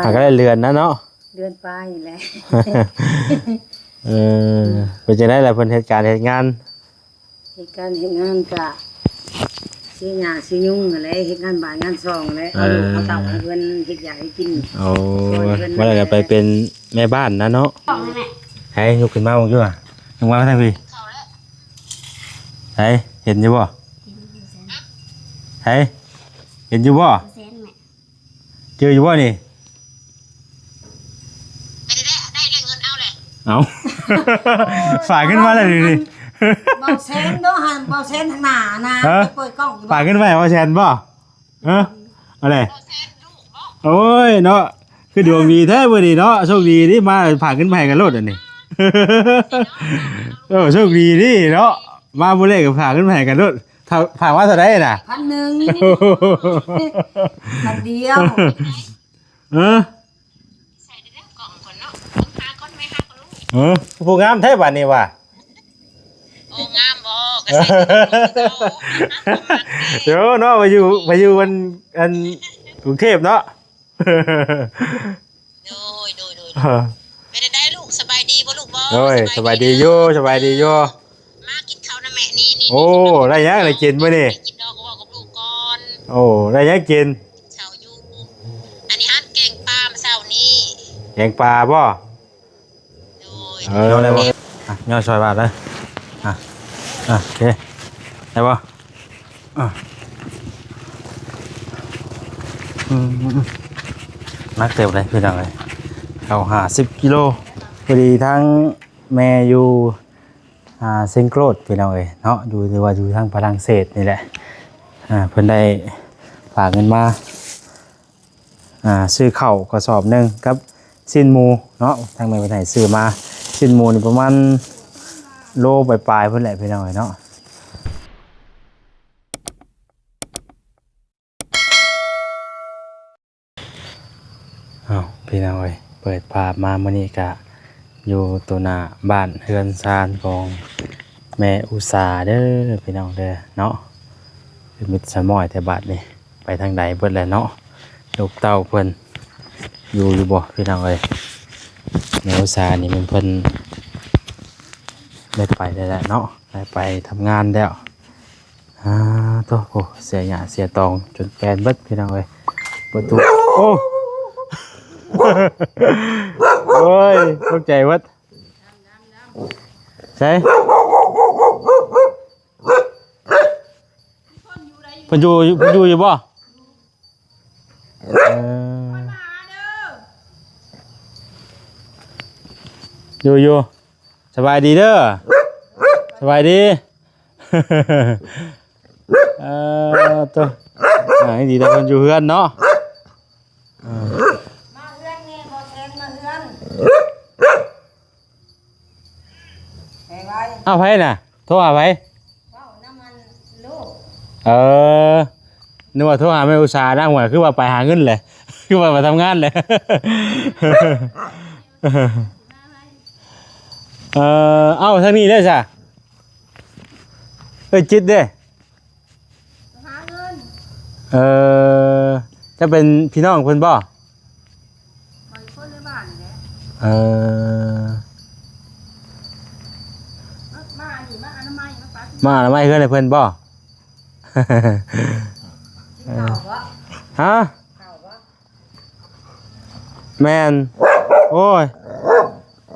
ຫາກໍໄດ້ເດືອນນະເນາະ ເດືອນປາຍນີ້ແຫຼະ. ເອີ ເປັນຈັ່ງໃດລະເພິ່ນເຮັດການເຮັດງານ? ເຮັດການເຮັດງານກະເສຍຫຍ້າເສຍຍຸງຫັ້ນແຫຼະ ເຮັດງານບ້ານງານຊ່ອງຫັ້ນແຫຼະ ເອີ ເອົາລູກເອົາເຕົ້າໃຫ້ເພິ່ນເຮັດຢາກເຮັດກິນ ໂອ້ ຊ່ອຍເພິ່ນ ວ່າແລ້ວກໍໄປເປັນແມ່ບ້ານນະເນາະ. ໃຫ້ ຍົກຂຶ້ນມາເບິ່ງຢູ່ຫວາ ຍົກມາທາງພີ້. ໃສ ເຫັນຢູ່ບໍ່? ໃສ ເຫັນຢູ່ບໍ່? ຈື່ຢູ່ບໍ່ນີ້? ໄດ້ແລ້ວ ໄດ້ແລ້ວ ເງິນເອົາແລ້ວ. ເອົ້າ ຝາກເງິນມາແລ້ວນີ້ ເບົາແຊນເນາະ ຫັ້ນ ເບົາແຊນທາງໜ້ານະ ຮະ? ໄປເປີດກ້ອງຢູ່ ຝາກເງິນໄວ້ເບົາແຊນບໍ່? ຮະ? ເອົາແຫຼະ ໂອ້ຍເນາະ ຄືດວງດີແທ້ມື້ນີ້ເນາະ ໂຊກດີເດ້ ມາຝາກເງິນມາໃຫ້ກັນໂລດອັນນີ້. ເອີ ໂຊກດີເດ້ເນາະ ມາມື້ແລກກໍຝາກເງິນມາໃຫ້ກັນໂລດ. ຖ້າ ຝາກມາເທົ່າໃດນະ? ພັນໜຶ່ງ ພັນດຽວ. ເອີ ໃສ່ໄດ້ແລ້ວກ່ອງກ່ອນເນາະ ເບິ່ງຫາກ່ອນ ໄວ້ຫາກ່ອນລູກ. ເອີ ຜູ້ງາມແທ້ບາດນີ້ວ່າ. ໂອ້ ງາມບໍ່? ກໍໃສ່ແຕ່ ດຽວເນາະ ໄປຢູ່ ໄປຢູ່ອັນ ອັນກຸງເທບເນາະ. ໂດຍ ໂດຍ ໂດຍ ເອີ ເປັນຈັ່ງໃດລູກ ສະບາຍດີບໍ່ລູກ? ບໍ່ ໂດຍ ສະບາຍດີຢູ່ ສະບາຍດີຢູ່. ມາກິນເຂົ້ານຳແມ່ນີ້ ນີ້ ໂອ້ ໄດ້ຫຍັງໄດ້ກິນມື້ນີ້? ກິນດອກ ເວົ້າກັບລູກກ່ອນ. ໂອ້ ໄດ້ຫຍັງກິນ? ເຂົ້າຢູ່ ອັນນີ້ຫັ້ນ ແກງປາມື້ເຊົ້ານີ້. ແກງປາບໍ່? ໂດຍ ເອີ ເອົາໄດ້ບໍ່? ອ່ະ ຍ່ອຍຊ່ອຍບາດເດີ. ອ່ະ ອ່ະ ໂອເຄ ໄດ້ບໍ່? ອ່ະ ອືມ ໜັກເຕີບເລີຍພີ່ນ້ອງເອີຍ ເຂົ້າຫ້າສິບກິໂລ. ພໍດີທາງແມ່ຢູ່ ອ່າ ເຊັງໂກຣດ ພີ່ນ້ອງເອີຍເນາະ ຢູ່ ຫຼືວ່າຢູ່ທາງຝຣັ່ງເສດນີ້ແຫຼະ. ອ່າ ເພິ່ນໄດ້ຝາກເງິນມາ ອ່າ ຊື້ເຂົ້າກະສອບໜຶ່ງກັບຊີ້ນໝູເນາະ ທາງແມ່ເພິ່ນໃຫ້ຊື້ມາ. ຊີ້ນໝູນີ້ປະມານໂລປາຍໆ ພຸ້ນແຫຼະ ພີ່ນ້ອງເອີຍເນາະ. ເອົ້າ ພີ່ນ້ອງເອີຍ ເປີດພາບມາມື້ນີ້ກະຢູ່ໂຕໜ້າບ້ານເຮືອນຊານຂອງແມ່ອຸສາເດີ ພີ່ນ້ອງເດີເນາະ. ເປັນມິດສະໝ້ອຍແຕ່ບາດນີ້ ໄປທາງໃດເບິດແລ້ວເນາະ. ລູກເຕົ້າເພິ່ນຢູ່ຢູ່ບໍ່ ພີ່ນ້ອງເອີຍ? ແມ່ອຸສານີ້ແມ່ນເພິ່ນໄດ້ໄປແລ້ວແຫຼະເນາະ ໄດ້ໄປທຳງານແລ້ວ. ອ່າ ໂທ້ ໂອ້ ເສຍຫຍ້າເສຍຕອງຈົນແປນເບິດ ພີ່ນ້ອງເອີຍ. ປະຕູ ໂອ້ ໂອ້ຍ ຕົກໃຈເບິດ. ໃສ ເພິ່ນຢູ່ ເພິ່ນຢູ່ຢູ່ບໍ່? ເອີ ຢູ່ຢູ່. ສະບາຍດີເດີ ສະບາຍດີ. ເອີ ໂຕ ອ່າ ດີແຕ່ເພິ່ນຢູ່ເຮືອນເນາະ. ເອີ ມາເຮືອນແດ່ ບໍ່ແຊນມາເຮືອນ. ໄປໄວ. ອ້າວ ໃຜນະ? ໂທຫາໃຜ? ເວົ້ານຳອັນລູກ. ເອີ ນຶກວ່າໂທຫາແມ່ອຸສານະ ຫວຍ ຄືວ່າໄປຫາເງິນແຫຼະ ຄືວ່າໄປທຳງານແຫຼະ. ເອີ ເອົ້າ ທາງນີ້ເດ້ຊະ ເອີ ຈິດເດ້. ຫາເງິນ. ເອີ ເຈົ້າເປັນພີ່ນ້ອງເພິ່ນບໍ່? ຂ້ອຍຄົນໃນບ້ານນີ້ແຫຼະ. ເອີ ມາ ມາອັນນີ້ ມາອະນາໄມ ມາປາ ມາອະນາໄມເຮືອນໃຫ້ເພິ່ນບໍ່? ກິນເຂົ້າບໍ່? ຮະ? ເຂົ້າບໍ່? ແມ່ນ. ໂອ້ຍ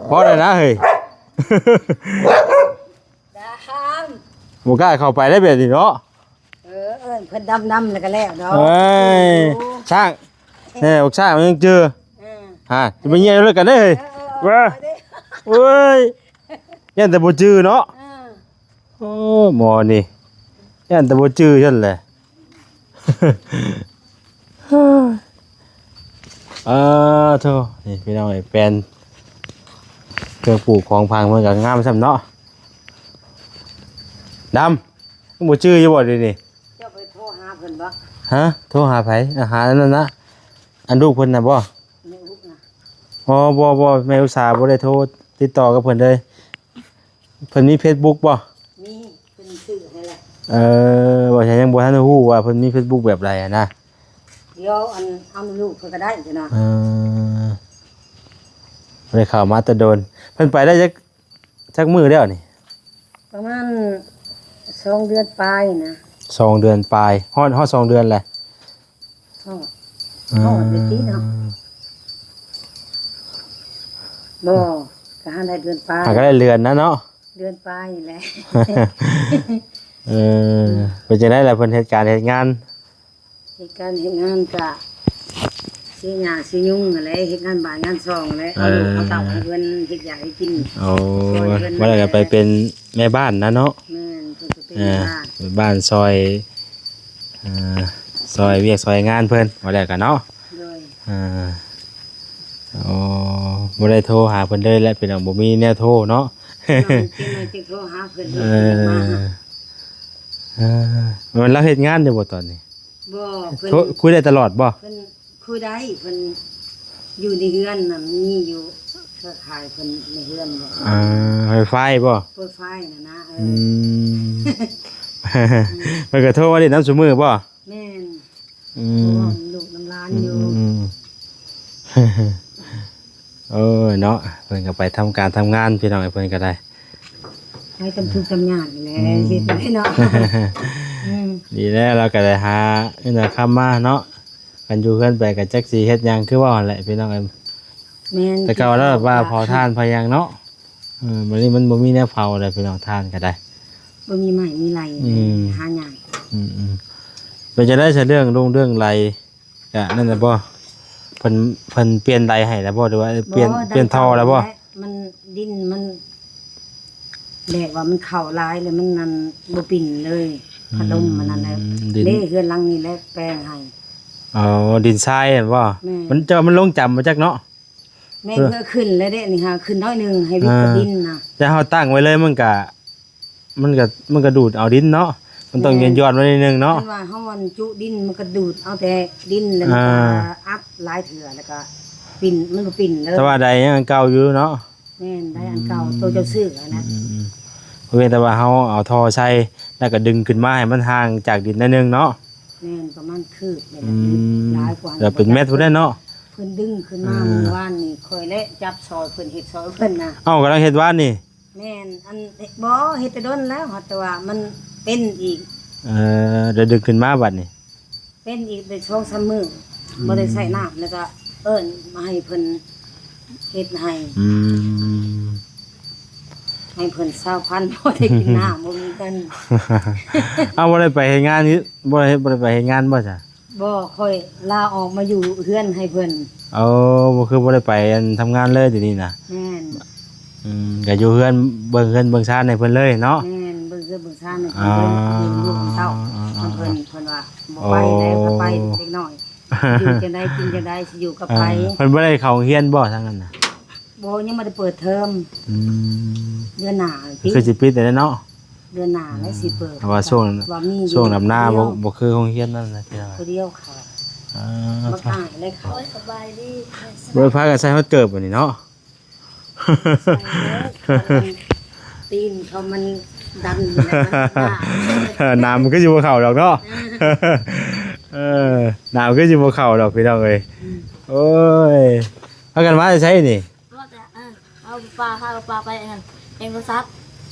ພໍແລ້ວນະເຮີ້ຍ. ດາມ ບໍ່ກ້າເຂົ້າໄປໄດ້ແບບນີ້ເນາະ. ເອີ ເອີ້ນເພິ່ນດຳໆ ແລ້ວກໍແລ້ວເນາະ. ເອີຍ ໂອ້ ຊ້າງ ແນ່ ບັກຊ້າງມັນຍັງຈື່. ເອີ ຫາ ຈະໄປເຫຍ້ຍເລີຍກັນເດ້. ເອີ ເອີ ເອີ ເອີ ໂອ້ຍ ຢ້ານແຕ່ບໍ່ຈື່ເນາະ. ເອີ ໂອ້ ໝໍນີ້ ຢ້ານແຕ່ບໍ່ຈື່ຊັ້ນແຫຼະ. ເອີ ໂທ້ ນີ້ພີ່ນ້ອງເອີຍ ແປນເຄື່ອງປູກຂອງຝັງເພິ່ນກໍງາມຊ້ຳເນາະ. ດຳ ຍັງບໍ່ຈື່ຢູ່ບໍ່ດຽວນີ້? ເຈົ້າໄປໂທຫາເພິ່ນບໍ່? ຮະ? ໂທຫາໃຜ? ອາ ຫາອັນນັ້ນນະ ອັນລູກເພິ່ນນະບໍ່? ແມ່ອຸນະ. ອໍ ບໍ່ ບໍ່ ແມ່ອຸສາບໍ່ໄດ້ໂທຕິດຕໍ່ກັບເພິ່ນເລີຍ. ເພິ່ນມີເຟສບຸກບໍ່? ມີ ເພິ່ນຊື່ໃຫ້ແລ້ວ. ເອີ ບໍ່ ຍັງບໍ່ທັນຮູ້ວ່າເພິ່ນມີເຟສບຸກແບບໃດຫັ້ນນະ. ດຽວອັນເອົານຳລູກເພິ່ນກໍໄດ້ຊີ້ນະ. ເອີ ບໍ່ໄດ້ເຂົ້າມາແຕ່ດົນ. ເພິ່ນໄປໄດ້ຈັກ ຈັກມື້ແລ້ວນີ້? ປະມານສອງເດືອນປາຍນະ. ສອງເດືອນປາຍ. ຮອດ ຮອດສອງເດືອນແລ້ວ? ຮອດ ຮອດຢູ່ຕິເນາະ. ບໍ່ ກໍຫາໄດ້ເດືອນປາຍ. ຫາກໍໄດ້ເດືອນນະເນາະ. ເດືອນປາຍນີ້ແຫຼະ. ເອີ ເປັນຈັ່ງໃດລະ ເພິ່ນເຮັດການເຮັດງານ? ເຮັດການເຮັດງານກະເສຍຫຍ້າເສຍຍຸງຫັ້ນແຫຼະ ເຮັດງານບ້ານງານຊ່ອງຫັ້ນແຫຼະ ເອີ ເອົາລູກເອົາເຕົ້າໃຫ້ເພິ່ນເຮັດຢາກເຮັດກິນ. ໂອ້ ຊ່ອຍເພິ່ນ ວ່າແລ້ວກໍໄປເປັນແມ່ບ້ານນະເນາະ. ແມ່ນ ເພິ່ນກໍເປັນ ເອີ ແມ່ບ້ານ ແມ່ບ້ານຊ່ອຍ ເອີ ຊ່ອຍວຽກຊ່ອຍງານເພິ່ນ ວ່າແລ້ວກໍເນາະ. ໂດຍ ເອີ ໂອ້ ບໍ່ໄດ້ໂທຫາເພິ່ນເລີຍແຫຼະ ພີ່ນ້ອງ ບໍ່ມີແນວໂທເນາະ. ຈັ່ງໜ້ອຍ ຈັ່ງໜ້ອຍຈຶ່ງໂທຫາເພິ່ນ ເອີ ເພິ່ນມາຫາ. ເອີ ແມ່ນລາວເຮັດງານຢູ່ບໍ່ຕອນນີ້? ບໍ່ ເພິ່ນ ໂທ ຄຸຍໄດ້ຕະຫຼອດບໍ່? ເພິ່ນຄຸຍໄດ້ ເພິ່ນຢູ່ໃນເຮືອນນະ ມີຢູ່ເຄືອຂ່າຍເພິ່ນໃນເຮືອນ. ເອີ ໄວຟາຍບໍ່? ໄວຟາຍນະນະ. ເອີ ອືມ ເພິ່ນກໍໂທມາຫຼິ້ນນຳຊຸມື້ບໍ່? ແມ່ນ. ອືມ ເພາະວ່າມີລູກນຳຫຼານຢູ່. ອືມໆໆ ເອີເນາະ ເພິ່ນກໍໄປທຳການທຳງານ ພີ່ນ້ອງເອີຍ ເພິ່ນກໍໄດ້ ໃຫ້ຕຳທຸກຕຳຍາກນີ້ແຫຼະ. ອືມ ເຮັດໄດ້ເນາະ. ອືມ ດີແລ້ວ ລາວກໍໄດ້ຫາເງິນຫາຄຳມາເນາະ ຄັນຢູ່ເຮືອນໄປກໍຈັກຊິເຮັດຫຍັງ ຄືເວົ້າຫັ້ນແຫຼະ ພີ່ນ້ອງເອີຍ. ແມ່ນ ແຕ່ເກົ່າລາວວ່າເຜົາຖ່ານເຜົາຫຍັງເນາະ. ເອີ ບັດນີ້ມັນບໍ່ມີແນວເຜົາແລ້ວ ພີ່ນ້ອງ ຖ່ານກໍໄດ້ ບໍ່ມີໄມ້ມີໄຫຼ. ອືມ ຫາຍາກ. ອືມໆ ເປັນຈັ່ງໃດຊະ ເລື່ອງລົງເລື່ອງໄຫຼ ກະນັ້ນແຫຼະບໍ່? ເພິ່ນ ເພິ່ນປ່ຽນໄດໃຫ້ແລ້ວບໍ່ ຫຼືວ່າປ່ຽນ ປ່ຽນທໍ່ແລ້ວບໍ່? ມັນດິນມັນແບບວ່າມັນເຂົ້າຫຼາຍແລ້ວ ມັນນັ້ນບໍ່ປິ່ນເລີຍ. ອືມ ພັດລົມມັນນັ້ນແຫຼະ. ເດ້ ເຮືອນຫຼັງນີ້ແຫຼະແປງໃຫ້. ອໍ ດິນຊາຍຫັ້ນບໍ່? ແມ່ນ. ມັນ ແຕ່ວ່າມັນລົງຈຳບໍ່ຈັກເນາະ. ແມ່ນ ເພື່ອຂຶ້ນແລ້ວເດ້ ນີ້ຫາຂຶ້ນໜ້ອຍໜຶ່ງ ໃຫ້ວິດກັບດິນນະ. ແຕ່ເຮົາຕັ້ງໄວ້ເລີຍ ມັນກະ ມັນກະ ມັນກະດູດເອົາດິນເນາະ. ມັນຕ້ອງ ແມ່ນ ຍ້ອນໆໄວ້ໜ້ອຍໜຶ່ງເນາະ. ຄັນວ່າເຮົາອັນຈຸດິນ ມັນກະດູດເອົາແຕ່ດິນ ແລ້ວມັນກະ ອ່າ ອັດຫຼາຍເທື່ອ ແລ້ວກະປິ່ນ ມັນບໍ່ປິ່ນເລີຍ. ແຕ່ວ່າໄດຍັງເກົ່າຢູ່ເນາະ. ແມ່ນ ໄດອັນເກົ່າ ອືມ ໂຕເຈົ້າຊື້ຫັ້ນນະ. ອືມໆ ເພາະພຽງແຕ່ວ່າເຮົາເອົາທໍ່ໃສ່ ແລ້ວກະດຶງຂຶ້ນມາໃຫ້ມັນຫ່າງຈາກດິນໜ້ອຍໜຶ່ງເນາະ. ແມ່ນ ປະມານຄືບນີ້ແຫຼະ. ອືມ ຫຼາຍກວ່າ ແລ້ວເປັນແມັດພຸ້ນແຫຼະເນາະ. ເພິ່ນດຶງຂຶ້ນມາ ອ່າ ມື້ວານນີ້ ຂ້ອຍແຫຼະຈັບຊ່ອຍເພິ່ນ ເຮັດຊ່ອຍເພິ່ນນະ. ເອົ້າ ກຳລັງເຮັດວານນີ້? ແມ່ນ ອັນ ບໍ່ ເຮັດແຕ່ດົນແລ້ວ ແຕ່ວ່າມັນເປັນອີກ. ເອີ ໄດ້ດຶງຂຶ້ນມາບັດນີ້ ເປັນອີກໄດ້ສອງສາມມື້. ອືມ ບໍ່ໄດ້ໃຊ້ນ້ຳ ແລ້ວກໍເອີ້ນມາໃຫ້ເພິ່ນເຮັດໃຫ້. ອືມ ໃຫ້ເພິ່ນຊາວພັນ ພໍໄດ້ກິນນ້ຳ ບໍ່ມີເງິນ. ເອົ້າ ບໍ່ໄດ້ໄປເຮັດງານ ບໍ່ໄດ້ ບໍ່ໄດ້ໄປເຮັດງານບໍ່ຊະ? ບໍ່ ຂ້ອຍລາອອກມາຢູ່ເຮືອນໃຫ້ເພິ່ນ. ໂອ້ ບໍ່ ຄືບໍ່ໄດ້ໄປ ອັນ ທຳງານເລີຍດຽວນີ້ນະ? ແມ່ນ. ອືມ ກໍຢູ່ເຮືອນ ເບິ່ງເຮືອນເບິ່ງຊານໃຫ້ເພິ່ນເລີຍເນາະ? ແມ່ນ ເບິ່ງເຮືອນເບິ່ງຊານໃຫ້ເພິ່ນເລີຍ. ອ່າ ຢູ່ ຢູ່ນຳເຕົ້າ ອ່າ ນຳເພິ່ນ. ເພິ່ນວ່າບໍ່ໄປແລ້ວ ໂອ້ ກໍໄປເດັກນ້ອຍ ຢູ່ຈັ່ງໃດກິນຈັ່ງໃດ ຊິຢູ່ກັບໃຜ? ເອີ ເພິ່ນບໍ່ໄດ້ເຂົ້າໂຮງຮຽນບໍ່ທາງນັ້ນນະ? ບໍ່ ຍັງບໍ່ໄດ້ເປີດເທີມ. ອືມ ເດືອນໜ້າຕິ ຄືຊິປິດແລ້ວເນາະ. ເດືອນໜ້າແລ້ວຊິເປີດ. ເພາະວ່າຊ່ວງ ວ່າມີຢູ່ ຊ່ວງດຳນາ ຜູ້ດຽວ ບໍ່ ບໍ່ຄືໂຮງຮຽນນັ້ນນະ ຜູ້ດຽວເຂົາ. ອ່າ ບັກອ້າຍແລະເຂົາ. ໂອ້ຍ ສະບາຍດີ. ບໍ່ໄດ້ພາກັນໃສ່ຮອດເກີບບັດນີ້ເນາະ. ໃສ່ແລ້ວ ຕີນເຂົາມັນດັນຢູ່ແລ້ວມັນ ເອີ ນ້ຳມັນຄືຊິບໍ່ເຂົ້າດອກເນາະ. ເອີ ເອີ ນ້ຳຄືຊິບໍ່ເຂົ້າດອກ ພີ່ນ້ອງເອີຍ. ອືມ ໂອ້ຍ ພາກັນມາແຕ່ໃສນີ້? ວ່າແຕ່ ເອີ ເອົາປາ ພາເອົາປາໄປອັນນັ້ນ ເປັນໂທລະສັບ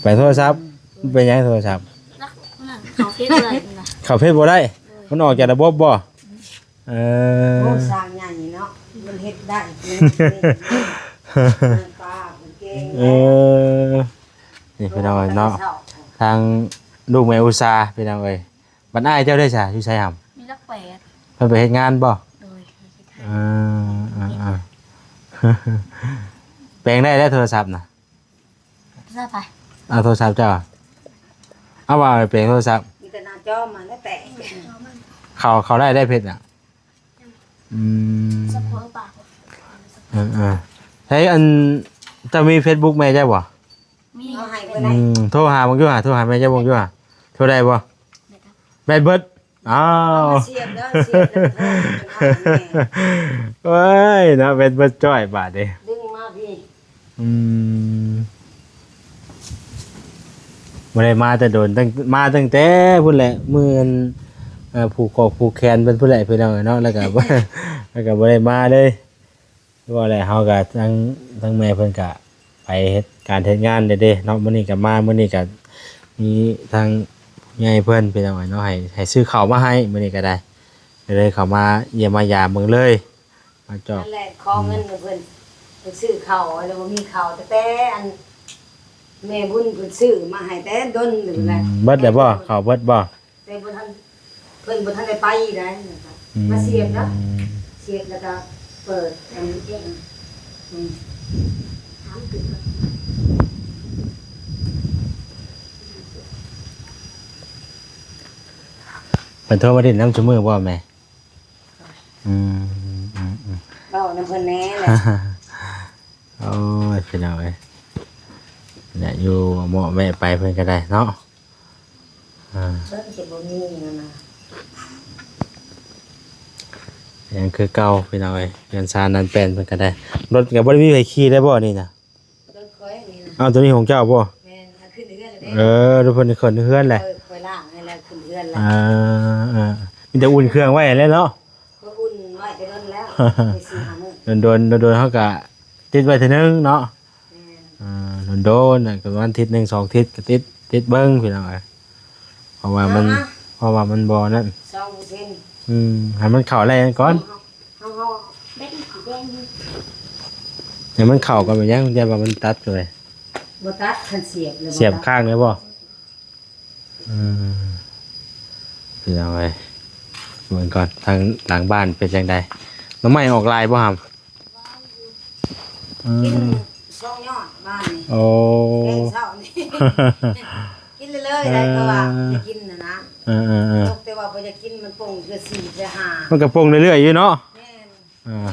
ໄປໂທລະສັບ. ອືມ ມັນເປັນຫຍັງໂທລະສັບ? ຈັກ ນັ້ນ ເຂົ້າເຟສບໍ່ໄດ້ນະ ເຂົ້າເຟສບໍ່ໄດ້. ໂດຍ ມັນອອກຈາກລະບົບບໍ່? ອືມ ເອີ ໂອ້ ສ້າງໃຫຍ່ເນາະ ມັນເຮັດໄດ້ ປາເພິ່ນເກັ່ງ. ເອີ ນີ້ພີ່ນ້ອງເນາະ ທາງລູກແມ່ອຸດສາ ພີ່ນ້ອງເອີຍ. ບັດອ້າຍເຈົ້າເດ້ຊະ ຢູ່ໃສຫຳ? ມີຫຼັກແປດ. ເພິ່ນໄປເຮັດງານບໍ່? ໂດຍ ເອີ ເອີ ເອີ ແປງໄດ້ແລ້ວໂທລະສັບນະ. ໂທລະສັບໃຜ? ເອົາໂທລະສັບເຈົ້າ. ເອົາວ່າໄປແປງໂທລະສັບ ມີແຕ່ໜ້າຈໍມັນແຫຼະແປງ. ເຂົ້າ ເຂົ້າໄດ້ ໄດ້ເພັດນະ. ອືມ ສັບຂອງປາກ. ເອີ ເອີ ໃຊ້ອັນ ເຈົ້າມີເຟສບຸກແມ່ເຈົ້າບໍ່? ມີ. ເອົາໃຫ້ເພິ່ນ ອືມ ໂທຫາເບິ່ງຢູ່ຫາ ໂທຫາແມ່ເຈົ້າເບິ່ງຢູ່ຫາ. ໂທໄດ້ບໍ່? ແບັດເບິດ. ອ້າວ ເອົາມາສຽບເດີ ສຽບເດີ. ໂອ້ຍເນາະ ແບັດເບິດຈ້ອຍບາດນີ້ ດຶງມາພີ້. ອືມ ບໍ່ໄດ້ມາແຕ່ດົນ ຕັ້ງ ມາຕັ້ງແຕ່ພຸ້ນແຫຼະ ມື້ອັນ ເອີ ຜູກຄອກຜູກແຂນເພິ່ນພຸ້ນແຫຼະພີ່ນ້ອງເອີຍເນາະ ແລ້ວກໍ ແລ້ວກໍບໍ່ໄດ້ມາເລີຍ. ຄືວ່າແຫຼະ ເຮົາກໍທັງ ທັງແມ່ເພິ່ນກໍໄປເຮັດການເຮັດງານແດ່ເດ້ເນາະ. ມື້ນີ້ກໍມາ ມື້ນີ້ກໍມີທາງໃຫຍ່ເພິ່ນພີ່ນ້ອງເອີຍເນາະ ໃຫ້ ໃຫ້ຊື້ເຂົ້າມາໃຫ້ ມື້ນີ້ກໍໄດ້ ກໍເລີຍເຂົ້າມາຢ້ຽມມາຢາມເບິ່ງເລີຍ ມາຈອກ. ນັ້ນແຫຼະ ຂໍເງິນເພິ່ນ ເພິ່ນຊື້ເຂົ້າ ແລ້ວບໍ່ມີເຂົ້າ ແຕ່ ແຕ່ອັນແມ່ບຸນເພິ່ນຊື້ມາໃຫ້ແຕ່ດົນ ອືມ ແລ້ວ ເບິດແລ້ວບໍ່? ເຂົ້າເບິດບໍ່? ແຕ່ບໍ່ທັນ ເພິ່ນບໍ່ທັນໄດ້ໄປໃດ ອືມ ມາສຽບແລ້ວ ສຽບແລ້ວກໍເປີດອັນນີ້ເອງ ອືມ ເພິ່ນໂທມາຫຼິ້ນນຳຊຸມື້ບໍ່ແມ່? ອືມ ອືມ ອືມ ເວົ້ານຳເພິ່ນແດ່ແຫຼະ. ໂອ້ຍ ພີ່ນ້ອງເອີຍ ແຫຼະ ຢູ່ເມາະແວະໄປເພິ່ນກໍໄດ້ເນາະ. ອ່າ ເພິ່ນຊິບໍ່ມີຫັ້ນນະ ຍັງຄືເກົ່າພີ່ນ້ອງເອີຍ ເຮືອນຊານນັ້ນແປນເພິ່ນກໍໄດ້. ລົດກໍບໍ່ໄດ້ມີໃຜຂີ່ໄດ້ບໍ່ນີ້ນະ? ລົດຂ້ອຍນີ້ນະ. ອ້າວ ໂຕນີ້ຂອງເຈົ້າບໍ່? ແມ່ນ ເອົາຂຶ້ນເຮືອນແລ້ວເດ້. ເອີ ລົດເພິ່ນຂຶ້ນເຮືອນແຫຼະ. ຂ້ອຍ ຂ້ອຍລ້າງໃຫ້ແລ້ວ ຂຶ້ນເຮືອນແລ້ວ. ເອີ ເອີ ມີແຕ່ອຸ່ນເຄື່ອງໄວ້ແຫຼະເນາະ. ຂ້ອຍອຸ່ນໄວ້ແຕ່ດົນແລ້ວ ໄປສີ່ຫ້າມື້. ດົນໆ ດົນໆ ເຮົາກໍຕິດໄວ້ເທື່ອໜຶ່ງເນາະ. ແມ່ນ ອ່າ ດົນໆນະ ກໍປະມານທິດໜຶ່ງສອງທິດກໍຕິດ ຕິດເບິ່ງພີ່ນ້ອງເອີຍ ເພາະວ່າມັນ ອ່າ ເພາະວ່າມັນບໍ່ນັ້ນ ສອງເປີເຊັນ. ອືມ ໃຫ້ມັນເຂົ້າແລ້ວກ່ອນ ເຮົາ ເຮົາ ເຮົາ ແບດມັນສີແດງຢູ່ ໃຫ້ມັນເຂົ້າກ່ອນ ເປັນຫຍັງ ຢ້ານວ່າມັນຕັດເລີຍ. ບໍ່ຕັດ ຄັນສຽບແລ້ວ ສຽບຂ້າງເລີຍບໍ່? ອືມ ພີ່ນ້ອງເອີຍ ເບິ່ງກ່ອນ ທາງຫຼັງບ້ານເປັນຈັ່ງໃດ? ໜໍ່ໄມ້ອອກຫຼາຍບໍ່ຫຳ? ອືມ ກິນສອງຍອດບ້ານນີ້. ໂອ້ ແກງເຊົ້ານີ້ ກິນເລີຍໆ ເອີ ໄດ້ ເພາະວ່າໄດ້ກິນນະນະ. ເອີໆໆ ຕົກແຕ່ວ່າບໍ່ຢາກກິນ ມັນປົ່ງເທື່ອສີ່ເທື່ອຫ້າ ມັນກໍປົ່ງເລື້ອຍໆຢູ່ເນາະ. ແມ່ນ ອ່າ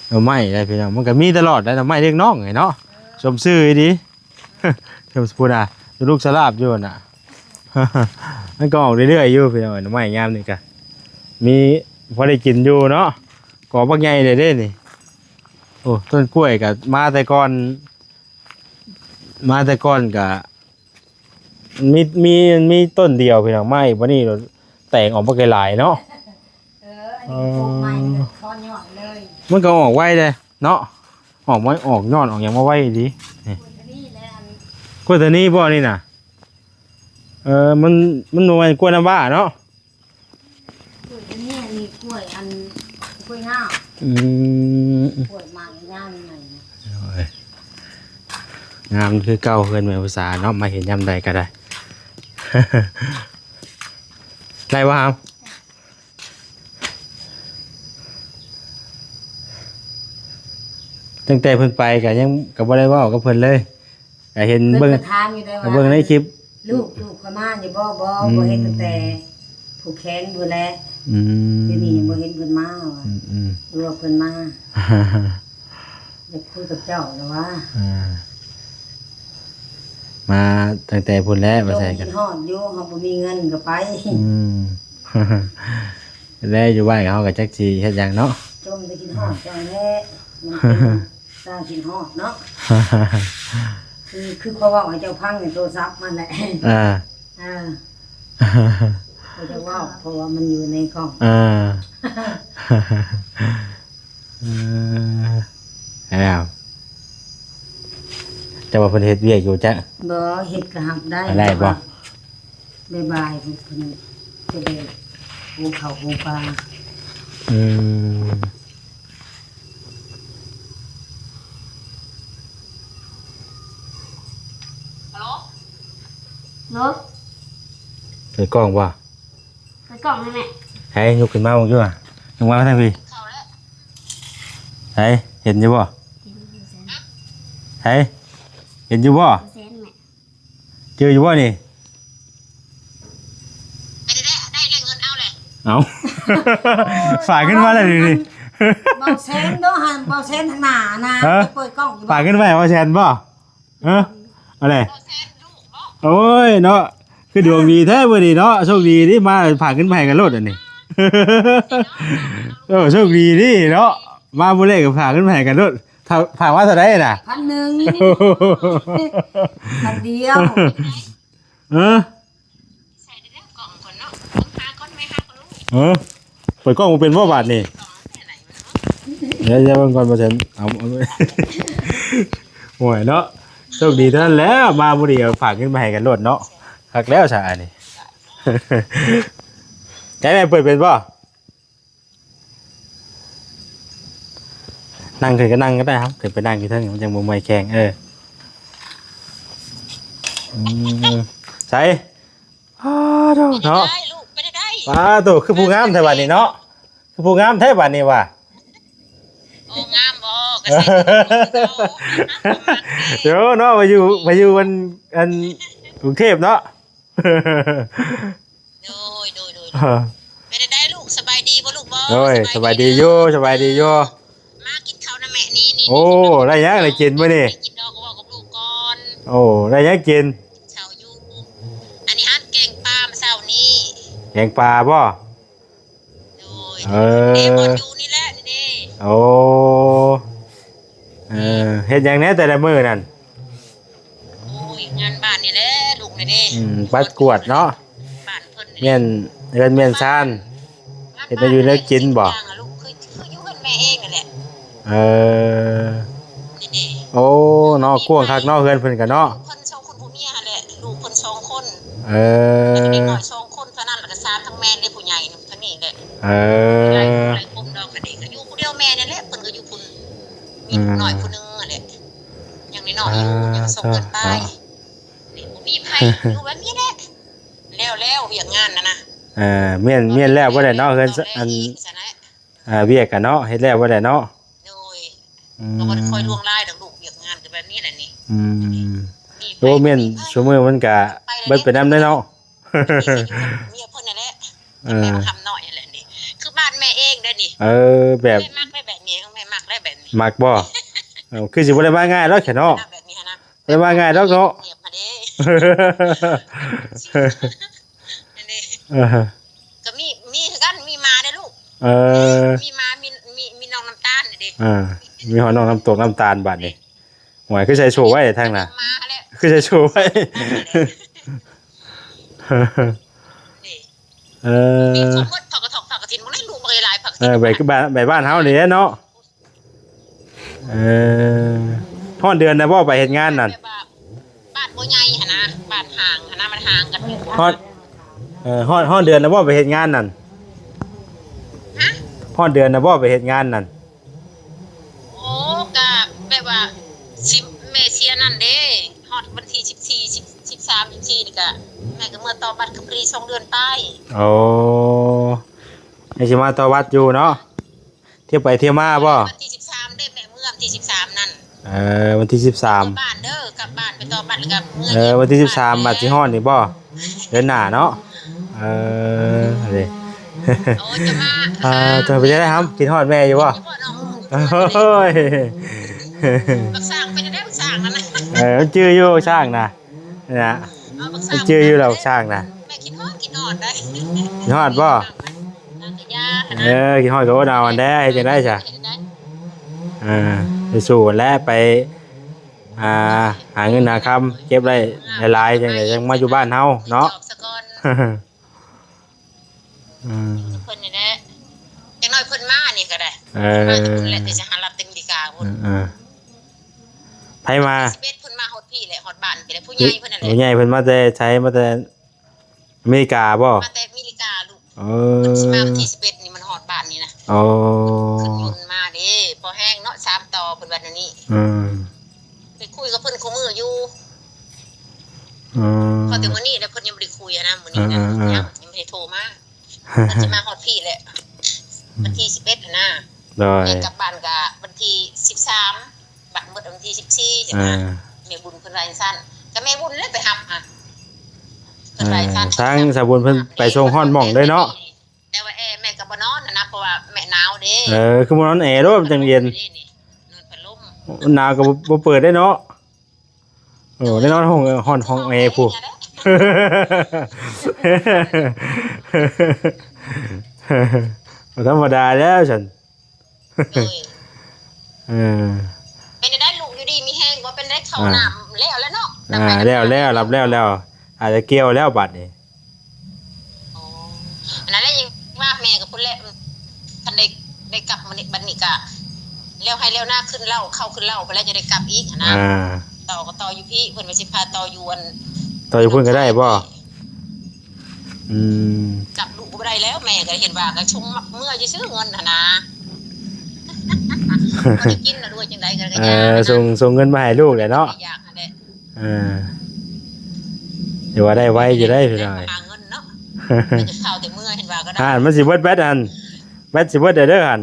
ໜໍ່ໄມ້ໄດ໋ພີ່ນ້ອງ ມັນກໍມີຕະຫຼອດໄດ໋ ໜໍ່ໄມ້ເດັກນ້ອງນີ້ເນາະ. ເອີ ສົມຊື່ອີ່ຫຼີ ສົມ ພຸ້ນນະ ລູກສະຫຼາບຢູ່ຫັ້ນນະ. ມັນກໍອອກເລື້ອຍໆຢູ່ພີ່ນ້ອງ ໜໍ່ໄມ້ຍາມນີ້ກະມີພໍໄດ້ກິນຢູ່ເນາະ. ກໍບັກໃຫຍ່ເລີຍເດ້ນີ້. ໂອ້ ຕົ້ນກ້ວຍກະມາແຕ່ກ່ອນ ມາແຕ່ກ່ອນກະ ມີ ມີ ມີຕົ້ນດຽວພີ່ນ້ອງ ມາອີກບັດນີ້ແຕກອອກບັກຫຼາຍໆເນາະ. ເອີ ອັນນີ້ກໍປູກໃໝ່ ເອີ ກໍຖອນຍອດເລີຍ. ມັນກໍອອກໄວເດ້ເນາະ ອອກມາ ອອກຍອດອອກຫຍັງມາໄວອີ່ຫຼີ. ນີ້ ກວຍທາງນີ້ແຫຼະ ອັນ ກວຍທາງນີ້ບໍ່ນີ້ນະ? ເອີ ມັນ ມັນບໍ່ແມ່ນກວຍນ້ຳວ້າເນາະ. ກວຍທາງນີ້ ອັນນີ້ກວຍ ອັນ ກວຍງາມ. ອືມ ກວຍໝາກຍາວໃຫຍ່ນະ. ໂອ້ຍ ງາມຄືເກົ່າ ເຮືອນແມ່ຜູ້ສາເນາະ ມາເຫັນຍາມໃດກໍໄດ້. ໄດ້ບໍ່ຫຳ? ຕັ້ງແຕ່ເພິ່ນໄປກໍຍັງ ກໍບໍ່ໄດ້ເວົ້າກັບເພິ່ນເລີຍ. ກໍເຫັນເບິ່ງ ເພິ່ນກໍຖາມຢູ່ໄດ໋ວ່າ ເບິ່ງໃນຄລິບ ລູກ ລູກຂ້ອຍມາຢູ່ບໍ່? ບໍ່ ອືມ ບໍ່ເຫັນຕັ້ງແຕ່ຜູກແຂນພຸ້ນແຫຼະ. ອືມ ດຽວນີ້ຍັງບໍ່ເຫັນເພິ່ນມາວ່າ. ອືມໆ ຫຼືວ່າເພິ່ນມາ ຢາກຄຸຍກັບເຈົ້າລະວ່າ. ອ່າ ມາຕັ້ງແຕ່ພຸ້ນແຫຼະ ວ່າຊັ້ນ. ຄິດຮອດຢູ່ ເຮົາບໍ່ມີເງິນກໍໄປ. ອືມ ແລະຢູ່ບ້ານເຮົາກໍຈັກຊິເຮັດຫຍັງເນາະ. ຈົ່ມແຕ່ຄິດຮອດເຈົ້າແຫຼະ ມັນເປັນຕາຄິດຮອດເນາະ. ຄື ຄືຂ້ອຍເວົ້າໃຫ້ເຈົ້າຟັງໃນໂທລະສັບມັນແຫຼະ. ອ່າ ອ່າ ຂ້ອຍຈະເວົ້າ ເພາະວ່າມັນຢູ່ໃນກ້ອງ. ອ່າ ເອີ ແລ້ວ ເຈົ້າວ່າເພິ່ນເຮັດວຽກຢູ່ຈະ? ບໍ່ ເຮັດກໍຮັບໄດ້. ໄດ້ບໍ່? ບ່າຍໆ ເພິ່ນຈະໄດ້ຫູເຂົ້າຫູປາ. ອືມ ໂລ ເປີດກ້ອງບໍ່? ເປີດກ້ອງໃຫ້ແມ່. ໃຫ້ຍົກຂຶ້ນມາເບິ່ງຢູ່ຫວາ? ຍົກມາທາງພີ້. ໃຫ້ ເຫັນຢູ່ບໍ່? ໃຫ້ ເຫັນຢູ່ບໍ່? ຈື່ຢູ່ບໍ່ນີ້? ເອົ້າ ຝາກເງິນມາແລ້ວນີ້. ເບົາແຊນເນາະ ຫັ້ນ ເບົາແຊນທາງໜ້ານະ. ຮະ? ເປີດກ້ອງຢູ່ບໍ່? ຝາກເງິນໄວ້ເບົາແຊນບໍ່? ຮະ? ເອົາແຫຼະ. ໂອ້ຍເນາະ ຄືດວງດີແທ້ມື້ນີ້ເນາະ. ໂຊກດີເດ້ ມາຝາກເງິນມາໃຫ້ກັນໂລດອັນນີ້. ເອີ ໂຊກດີເດ້ເນາະ ມາມື້ແລກກໍຝາກເງິນມາໃຫ້ກັນໂລດ. ຝາກມາເທົ່າໃດນະ? ພັນໜຶ່ງ ພັນດຽວ. ເອີ ໃສ່ເດີກ້ອງກ່ອນເນາະ ຫາກ່ອນ ແມ່ຫາ ເອີ ເປີດກ້ອງບໍ່ເປັນບໍ່ບາດນີ້? ດຽວ ດຽວເບິ່ງກ່ອນ ບໍ່ແຊນ ເອົາ ເອົາ ໂອ້ຍເນາະ ໂຊກດີເທົ່ານັ້ນແຫຼະ ມາພໍດີເອົາຝາກເງິນມາໃຫ້ກັນໂລດເນາະ ຄັກແລ້ວຊະອັນນີ້ ໃຈແມ່ເປີດເປັນບໍ່? ນັ່ງຂຶ້ນກໍນັ່ງກໍໄດ້ ເຮົາຂຶ້ນໄປນັ່ງຢູ່ເທິງ ມັນຈັ່ງບໍ່ເມື່ອຍແຂ້ງ ເອີ ອືມ ໃສ ອ້າໂທ້ເນາະ ເປັນຈັ່ງໃດລູກ ເປັນຈັ່ງໃດ? ປ້າໂທ້ ຄືຜູ້ງາມແທ້ບາດນີ້ເນາະ ຄືຜູ້ງາມແທ້ບາດນີ້ວ່າ ໂອ້ ງາມບໍ່? ກໍໃສ່ ດຽວເນາະ ໄປຢູ່ ໄປຢູ່ອັນ ອັນກຸງເທບເນາະ ໂດຍ ໂດຍ ໂດຍ ເອີ ເປັນຈັ່ງໃດລູກ ສະບາຍດີບໍ່ລູກ? ບໍ່ ໂດຍ ສະບາຍດີຢູ່ ສະບາຍດີຢູ່ ມາກິນເຂົ້ານຳແມ່ນີ້ ນີ້ ໂອ້ ໄດ້ຫຍັງໄດ້ກິນມື້ນີ້? ກິນດອກ ເວົ້າກັບລູກກ່ອນ ໂອ້ ໄດ້ຫຍັງກິນ? ເຂົ້າຢູ່ ອັນນີ້ຫັ້ນແກງປາມື້ເຊົ້ານີ້ ແກງປາບໍ່? ໂດຍ ເອີ ເດ້ ບ່ອນຢູ່ນີ້ແຫຼະ ນີ້ເດ້ ໂອ້ ເອີ ເຮັດຫຍັງແດ່ແຕ່ລະມື້ນັ້ນ? ໂອ້ຍ ງານບ້ານນີ້ແຫຼະລູກນະເດ້ ອືມ ປັດກວາດເນາະ ບ້ານເພິ່ນນີ້ ມ້ຽນເຮືອນມ້ຽນຊານ ເຮັດແນວຢູ່ແນວກິນບໍ່? ທຸກຢ່າງລະລູກ ຄື ຄືຢູ່ເຮືອນແມ່ເອງນັ້ນແຫຼະ ເອີ ນີ້ເດ້ ໂອ້ ເນາະ ກວ້າງຄັກເນາະ ເຮືອນເພິ່ນກະເນາະ ເພິ່ນສອງຄົນຜົວເມຍຫັ້ນແຫຼະ ລູກເພິ່ນສອງຄົນ ເອີ ແລ້ວກໍເດັກນ້ອຍສອງຄົນເທົ່ານັ້ນ ແລ້ວກໍສາມ ທັງແມ່ ແລະ ຜູ້ໃຫຍ່ ທາງນີ້ແຫຼະ ເອີ ຫຼາຍຄົນດອກ ອັນນີ້ກໍຢູ່ຜູ້ດຽວແມ່ນີ້ແຫຼະ ເພິ່ນກໍຢູ່ພຸ້ນ ມີ ອືມ ລູກນ້ອຍຜູ້ໜຶ່ງຫັ້ນແຫຼະ ຍັງນ້ອຍໆຢູ່ ອ່າ ຍັງສອງເດືອນປາຍ ນີ້ບໍ່ມີໃຜ ຢູ່ແບບນີ້ແຫຼະ ແລ້ວໆ ວຽກງານຫັ້ນນະ ເອີ ມ້ຽນ ມ້ຽນແລ້ວບໍ່ໄດ້ເນາະ ເຮືອນ ອັນ ອ່າ ວຽກກະເນາະ ເຮັດແລ້ວບໍ່ໄດ້ເນາະ ໂດຍ ອືມ ກໍບໍ່ໄດ້ຄ່ອຍລ່ວງລາຍດອກລູກ ວຽກງານກໍແບບນີ້ແຫຼະນີ້ ອືມ ໂອ້ ມ້ຽນຊຸມື້ມັນກະເບິດໄປນຳເດ້ເນາະ ເມຍເພິ່ນນັ້ນແຫຼະ ເອີ ແມ່ມາຄຳນ້ອຍຫັ້ນແຫຼະນີ້ ຄືບ້ານແມ່ເອງເດ້ນີ້ ເອີ ແບບ ແມ່ມັກໄດ້ແບບນີ້ ແມ່ມັກໄດ້ແບບນີ້ ມັກບໍ່? ເອີ ຄືຊິບໍ່ໄດ້ມາງ່າຍດອກແຂກເນາະ ແບບນີ້ຫັ້ນນະ ບໍ່ໄດ້ມາງ່າຍດອກເນາະ ງຽບຫັ້ນເດ້ ອັນນີ້ ເອີ ກໍມີ ມີຄືກັນ ມີໝາເດ້ລູກ ເອີ ມີໝາ ມີ ມີ ມີນ້ອງນ້ຳຕານນີ້ເດ້ ອ່າ ມີຮອດນ້ອງນ້ຳຕົກນ້ຳຕານບາດນີ້ ໂອ້ຍ ຄືໃສ່ໂສ້ໄວ້ທາງໜ້າ ໝາຫັ້ນແຫຼະ ຄືໃສ່ໂສ້ໄວ້ ນີ້ ເອີ ມີສົມມຸດເຜົາກະທົອກ ເຜົາກະຖິນ ບໍ່ໄດ້ລູກບໍ່ໄດ້ຫຼາຍ ເຜົາກະ ເອີ ໃບ ໃບບ້ານເຮົານີ້ແຫຼະເນາະ ເອີ ຮອດເດືອນນະບໍ່ໄປເຮັດງານນັ້ນ ແບບວ່າ ບ້ານບໍ່ໃຫຍ່ຫັ້ນນະ ບ້ານຫ່າງຫັ້ນນະ ມັນຫ່າງກັນຢູ່ ຮອດ ເອີ ຮອດ ຮອດເດືອນນະບໍ່ໄປເຮັດງານນັ້ນ ຮະ ຮອດເດືອນນະບໍ່ໄປເຮັດງານນັ້ນ ໂອ້ ກະແບບວ່າ ຊິ ແມ່ເສຍນັ້ນເດ້ ຮອດວັນທີສິບສີ່ ສິບ ສິບສາມ ສິບສີ່ນີ້ກະ ແມ່ກໍເມືອຕໍ່ບັດ ກໍພໍດີສອງເດືອນປາຍ ໂອ້ ຍັງຊິມາຕໍ່ບັດຢູ່ເນາະ ທ່ຽວໄປທ່ຽວມາບໍ່? ວັນທີສິບສາມເດ້ ແມ່ເມືອວັນທີສິບສາມນັ້ນ ເອີ ວັນທີສິບສາມ ກັບບ້ານເດີ ກັບບ້ານໄປຕໍ່ບັດ ແລ້ວກໍເມືອ ເອີ ວັນທີສິບສາມ ບັດຊິຮອດນີ້ບໍ່? ເດືອນໜ້າເນາະ ເອີ ເດ້ ໂອ້ຍ ຈະມາ ອ່າ ເຈົ້າເປັນຈັ່ງໃດຫຳ ຄິດຮອດແມ່ຢູ່ບໍ່? ໂອ້ຍ ບັກຊ້າງເປັນຈັ່ງໃດ ບັກຊ້າງນັ້ນນະ? ເອີ ມັນຈື່ຢູ່ ຊ້າງນະ ນີ້ນະ ເອົາບັກຊ້າງ ມັນຈື່ຢູ່ແລ້ວ ບັກຊ້າງນະ ແມ່ຄິດຮອດ ຄິດຮອດໄດ໋ ຄິດຮອດບໍ່? ເອີ ຄິດຮອດກໍອົດເອົາຫັ້ນແຫຼະ ເຮັດຈັ່ງໃດຊະ ເອີ ໄປສູ້ຫັ້ນແຫຼະ ໄປ ອ່າ ຫາເງິນຫາຄຳ ເກັບໄດ້ຫຼາຍໆ ຈັ່ງໃດຈັ່ງມາຢູ່ບ້ານເຮົາເນາະ ອືມ ເພິ່ນນີ້ແຫຼະ ຢ່າງໜ້ອຍເພິ່ນມານີ້ກໍໄດ້ ເອີ ມາແຕ່ພຸ້ນແຫຼະ ແຕ່ສະຫະລັດ ແຕ່ອາເມລິກາພຸ້ນ ເອີ ໃຜມາ? ສິບເອັດ ເພິ່ນມາຮອດພີ້ແຫຼະ ຮອດບ້ານພີ້ແຫຼະ ຜູ້ໃຫຍ່ເພິ່ນນັ້ນແຫຼະ ຜູ້ໃຫຍ່ເພິ່ນມາແຕ່ໃສ? ມາແຕ່ ອາເມລິກາບໍ່? ມາແຕ່ອາເມລິກາລູກ ເອີ ເພິ່ນຊິມາວັນທີສິບເອັດນີ້ ມັນຮອດບ້ານນີ້ນະ ອໍ ຂຶ້ນຍົນມາເດ້ ພໍແຮງເນາະ ສາມຕໍ່ ເພິ່ນວ່າແນວນີ້ ອືມ ໄດ້ຄຸຍກັບເພິ່ນຄູ່ມື້ຢູ່ ອືມ ພໍແຕ່ມື້ນີ້ແຫຼະ ເພິ່ນຍັງບໍ່ໄດ້ຄຸຍຫັ້ນນະ ມື້ນີ້ນະ ເອີ ເອີ ຍັງ ຍັງບໍ່ໄດ້ໂທມາ ເພິ່ນຊິມາຮອດພີ້ແຫຼະ ອືມ ວັນທີສິບເອັດຫັ້ນນະ ໂດຍ ແມ່ກັບບ້ານກະວັນທີສິບສາມ ບັດໝົດວັນທີສິບສີ່ ຈັ່ງ ອ່າ ນະ ແມ່ບຸນເພິ່ນວ່າຈັ່ງຊັ້ນ ກໍແມ່ບຸນແຫຼະໄປຮັບຫັ້ນ ເພິ່ນວ່າ ອ່າ ຊັ້ນ ທາງສາວບຸນເພິ່ນໄປສົ່ງຮອດໝ່ອງເລີຍເນາະ ແຕ່ວ່າແອແມ່ກໍບໍ່ນອນຫັ້ນນະ ເພາະວ່າແມ່ໜາວເດ້ ເອີ ຄືບໍ່ນອນແອໂລດ ມັນຈັ່ງເຢັນ ນອນພັດລົມ ໜາວກໍບໍ່ ບໍ່ເປີດໄດ້ເນາະ ໂອ້ ໄດ້ນອນຫ້ອງ ຮ້ອນຫ້ອງແອພຸ້ນ ບໍ່ທຳມະດາແລ້ວຊັ້ນ ໂດຍ ເອີ ເປັນໄດ້ລູກຢູ່ດີມີແຮງບໍ່? ເປັນໄດ້ເຂົ້າ ອ່າ ນ້ຳແລ້ວແລ້ວເນາະ ອ່າ ແລ້ວແລ້ວ ຮັບແລ້ວແລ້ວ ອາດຈະກ່ຽວແລ້ວບັດນີ້ ອໍ ອັນນັ້ນແຫຼະ ຍັງວ່າແ ໄດ້ກັບມື້ນີ້ ບັດນີ້ກະແລ້ວໄຮ່ແລ້ວນາ ຂຶ້ນເລົ້າ ເຂົ້າຂຶ້ນເລົ້າໄປແລ້ວ ຈະໄດ້ກັບອີກຫັ້ນນະ. ອ່າ ຕໍ່ກໍຕໍ່ຢູ່ພີ້ ເພິ່ນວ່າຊິພາຕໍ່ຢູ່ອັນ ຕໍ່ຢູ່ພຸ້ນກໍໄດ້ບໍ່? ອືມ ກັບລູກກໍບໍ່ໄດ້ແລ້ວ ແມ່ກໍເຫັນວ່າກໍຊົງເມືອຊື່ໆ ເງິນຫັ້ນນະ ບໍ່ໄດ້ກິນລະດ້ວຍ ຈັ່ງໃດກໍ ເອີ ຢາ ສົ່ງ ສົ່ງເງິນມາໃຫ້ລູກແຫຼະເນາະ ຢາກຫັ້ນແຫຼະ. ເອີ ຖືວ່າໄດ້ໄວຢູ່ໄດ໋ພີ່ນ້ອງ ຫາເງິນເນາະ ມັນຈະເຂົ້າແຕ່ເມືອ ເຫັນວ່າກໍໄດ້ ຫັ້ນ ມັນຊິເບິດແບັດຫັ້ນ ແບັດຊິເບິດແລ້ວເດີຫັ້ນ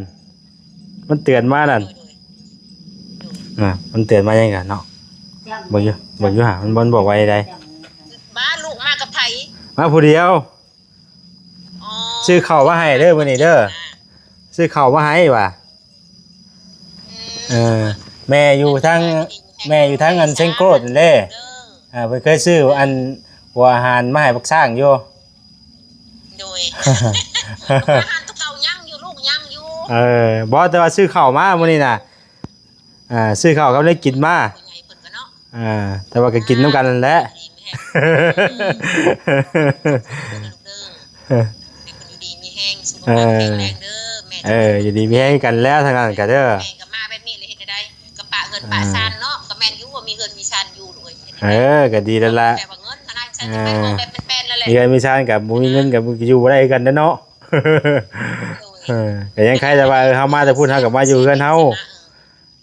ມັນເຕືອນມານັ້ນ ໂດຍ ໂດຍ ໂດຍ ນະ ມັນເຕືອນມາຫຍັງກັນເນາະ ເບິ່ງຢູ່ ເບິ່ງຢູ່ຫາ ມັນ ມັນບອກໄວ້ໃດ໋ ບ້ານລູກມາກັບໃຜ? ມາຜູ້ດຽວ. ອໍ ຊື້ເຂົ້າມາໃຫ້ເດີມື້ນີ້ເດີ ຊື້ເຂົ້າມາໃຫ້ວ່າ ອືມ ເອີ ແມ່ຢູ່ທາງ ແມ່ຢູ່ທາງອັນເຊງໂກດຫັ້ນເດ້ ເອີ ເພິ່ນເຄີຍຊື້ອັນ ຫົວອາຫານມາໃຫ້ບັກຊ້າງຢູ່ ໂດຍ ອາຫານຕົວເກົ່າຍັງຢູ່ ລູກຍັງຢູ່ ເອີ ບໍ່ ແຕ່ວ່າຊື້ເຂົ້າມາມື້ນີ້ນະ ອ່າ ຊື້ເຂົ້າກັບໄດ້ກິນມາ ຜູ້ໃຫຍ່ເພິ່ນກໍເນາະ ອ່າ ແຕ່ວ່າກໍກິນນຳກັນນັ້ນແຫຼະ ເອີ ໃຫ້ເພິ່ນຢູ່ດີມີແຮງ ສຸຂະພາບແຂງແຮງເດີແມ່ ເອີ ຢູ່ດີມີແຮງກັນແລ້ວທາງນັ້ນກໍເດີ ແມ່ກໍມາແບບນີ້ແລ້ວເຮັດແນວໃດ ກໍປະເຮືອນປະຊານເນາະ ອ່າ ກໍແມ່ນຢູ່ວ່າມີເຮືອນມີຊານຢູ່ ເອີ ກໍດີແລ້ວລະ ແບບວ່າເງິນຫັ້ນນະ ຊັ້ນຊິໄປຂໍແບບແປນໆ ແລ້ວແຫຼະ ມີເຮືອນມີຊານກໍບໍ່ມີເງິນກໍຢູ່ບໍ່ໄດ້ຄືກັນເດ້ເນາະ ໂດຍ ເອີ ກໍຍັງໄຄແຕ່ວ່າ ເອີ ເຮົາມາແຕ່ພຸ້ນ ເຮົາກໍມາຢູ່ເຮືອນເຮົາ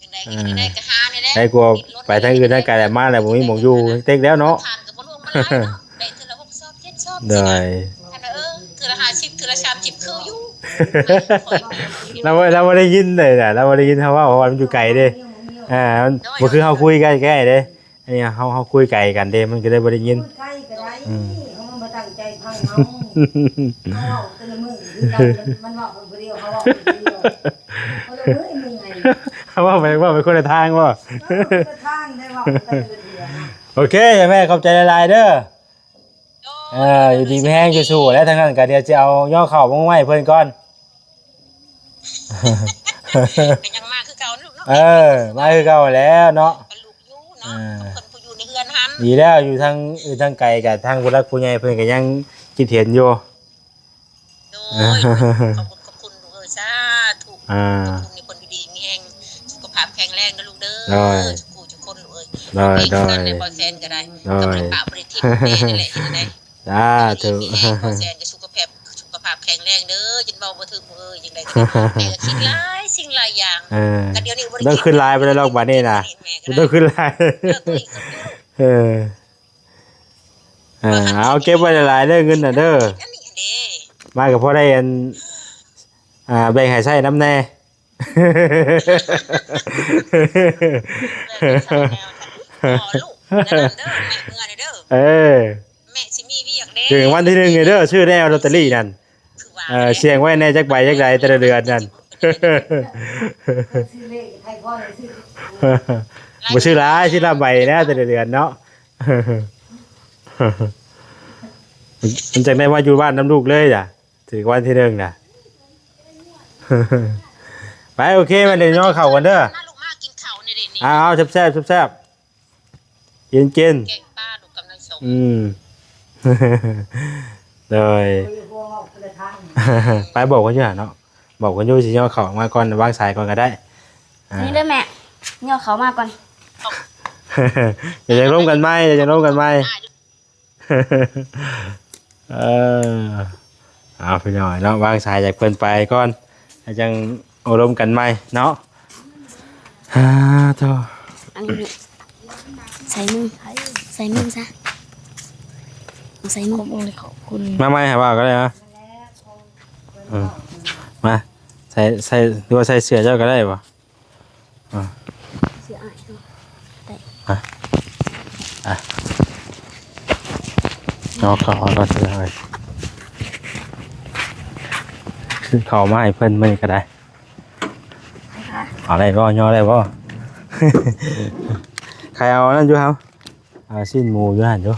ຈັ່ງໃດກໍເຮັດຈັ່ງໃດກໍຫານີ້ແຫຼະ ໃຄກວ່າໄປທາງອື່ນທາງໄກແລ້ວ ມາແລ້ວບໍ່ມີໝ່ອງຢູ່ຈັກແຕ່ແລ້ວເນາະ ຜ່ານກໍບໍ່ຫຼວງບໍ່ຫຼາຍເນາະ ໄດ້ເທື່ອລະຫົກຊອບເຈັດຊອບ ໂດຍ ເອີ ເທື່ອລະຫ້າສິບ ເທື່ອລະສາມສິບ ຄືຢູ່ ລາວ ລາວບໍ່ໄດ້ຍິນເດ້ນະ ລາວບໍ່ໄດ້ຍິນເຮົາເວົ້າ ເພາະວ່າມັນຢູ່ໄກເດ້ ອ່າ ມັນບໍ່ຄືເຮົາຄຸຍໃກ້ໆເດ້ ອັນນີ້ເຮົາ ເຮົາຄຸຍໄກກັນເດ້ ມັນກໍເລີຍບໍ່ໄດ້ຍິນ ຄຸຍໄກກໍໄດ້ ອືມ ເຮົາບໍ່ຕັ້ງໃຈຟັງເຮົາ ເຮົາເວົ້າແຕ່ລະມື້ຄືກັນ ມັນເວົ້າຄົນດຽວ ເຮົາເວົ້າຄົນດຽວ ຄົນລະມື້ເມື່ອຍ ເຮົາເວົ້າໄປ ເວົ້າໄປຄົນລະທາງບໍ່? ເອີ ຄົນລະທາງໄດ້ເວົ້າໄປແຕ່ລະເທື່ອນະ ໂອເຄ ແມ່ ຂອບໃຈຫຼາຍໆເດີ ໂດຍ ເອີ ຢູ່ດີມີແຮງ ສູ້ໆແຫຼະ ທາງນັ້ນກໍດຽວຊິເອົາຍໍເຂົ້າມາໃຫ້ເພິ່ນກ່ອນ ກໍຍັງມາຄືເກົ່າເນາະ ເອີ ມາຄືເກົ່າແລ້ວເນາະ ກັບລູກຢູ່ເນາະ ອ່າ ກັບຄົນຜູ້ຢູ່ໃນເຮືອນຫັ້ນ ດີແລ້ວ ຢູ່ທາງ ຢູ່ທາງໄກກໍທາງຜູ້ຫຼັກຜູ້ໃຫຍ່ເພິ່ນກໍຍັງຄິດເຫັນຢູ່ ໂດຍ ຂອບຄຸນ ຂອບຄຸນລູກເອີຍ ສາທຸ ອ່າ ຂໍໃຫ້ເພິ່ນຢູ່ດີມີແຮງ ສຸຂະພາບແຂງແຮງເດີລູກເດີ ໂດຍ ທຸກຜູ້ທຸກຄົນລູກເອີຍ ໂດຍ ໂດຍ ເພງຄືກັນໃນບໍ່ແຊນກໍໄດ້ ໂດຍ ກັບພະພະປະລິທິດແມ່ນີ້ແຫຼະ ເຮັດໄດ້ ສາທຸ ແມ່ກໍສຸຂະພາບ ສຸຂະພາບແຂງແຮງເດີ ຈົນເວົ້າບໍ່ຖືກເອີຍ ຈັ່ງໃດກໍໄດ້ ແມ່ກໍຄິດຫຼາຍສິ່ງຫຼາຍຢ່າງ ເອີ ກໍດຽວນີ້ບໍ່ໄດ້ ບໍ່ຕ້ອງຄິດຫຼາຍປານໃດດອກບາດນີ້ນະ ແມ່ກໍ ບໍ່ຕ້ອງຄິດຫຼາຍ ເອີ ເອີ ເອົາເກັບໄວ້ຫຼາຍໆເດີ ເງິນນະເດີ ມາກໍພໍໄດ້ອັນ ອ່າ ແບ່ງໃຫ້ໃຊ້ນຳແດ່ ເອີ ແມ່ຊິມີວຽກເດ້ ຖືກວັນທີໜຶ່ງເດີ ຊື້ແດ່ລອດເຕີຣີນັ້ນ ເອີ ສ່ຽງໄວ້ແດ່ຈັກໃບຈັກໃດແຕ່ລະເດືອນນັ້ນ ບໍ່ຊື້ຫຼາຍ ຊື້ລະໃບແດ່ແຕ່ລະເດືອນເນາະ ມັນຈັ່ງໄດ້ມາຢູ່ບ້ານນຳລູກເລີຍລະ ຖືກວັນທີໜຶ່ງນະ ໄປ ໂອເຄ ມາເດີ ຍໍເຂົ້າກັນເດີ ມາລູກມາກິນເຂົ້ານີ້ເດ້ນີ້ ເອົາໆ ແຊບໆ ແຊບໆ ກິນໆ ແກງປາລູກກັບນ້ຳສົ້ມ ອືມ ໂດຍ ໄປບອກເພິ່ນຢູ່ຫັ້ນເນາະ ບອກເພິ່ນຢູ່ ຊິຍໍເຂົ້າມາກ່ອນ ວາງສາຍກ່ອນກໍໄດ້ ອ່າ ນີ້ເດີແມ່ ຍໍເຂົ້າມາກ່ອນ ດຽວຈັ່ງລົມກັນໃໝ່ ດຽວຈັ່ງລົມກັນໃໝ່ ເອີ ເອົາ ພີ່ນ້ອງເນາະ ວາງສາຍຈາກເພິ່ນໄປກ່ອນ ແລ້ວຈັ່ງໂອ້ລົມກັນໃໝ່ເນາະ ອ່າ ໂທ້ ອັນນີ້ໃສ່ມື ໃສ່ມືຊະ ເອົາໃສ່ມື ຂອບຄຸນ ຂອບຄຸນ ມາໃໝ່ ຫາວ່າກໍໄດ້ມາ ເອີ ມາ ໃສ່ ໃສ່ ຫຼືວ່າໃສ່ເສື້ອເຈົ້າກໍໄດ້ບໍ່? ອ່າ ເສື້ອອ້າຍກໍໄດ້ ອ່ະ ອ່ະ ຍໍເຂົ້າມາກ່ອນເດີ ຊື້ເຂົ້າມາໃຫ້ເພິ່ນມື້ນີ້ກໍໄດ້ ເອົາໄດ້ບໍ່? ຍໍໄດ້ບໍ່? ໃຄເອົາອັນນັ້ນຢູ່ເຮົາ ອ່າ ຊີ້ນໝູຢູ່ຫັ້ນຢູ່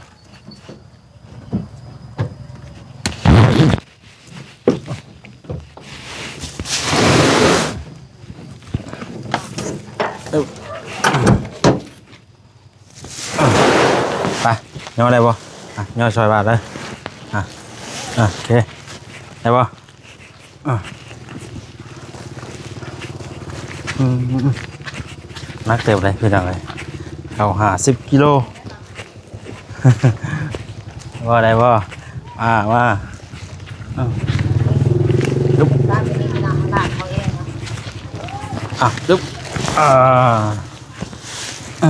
ໄປ ຍໍໄດ້ບໍ່? ອ່ະ ຍໍຊ່ອຍບາດເດີ ອ່ະ ອ່ະ ໂອເຄ ໄດ້ບໍ່? ອ່ະ ອືມ ໜັກເຕີບເລີຍພີ່ນ້ອງເອີຍ ເຂົ້າຫ້າສິບກິໂລ ວ່າໄດ້ບໍ່? ອ່າ ມາ ອຶບ ອ່ະ ອຶບ ອ່າ ຮ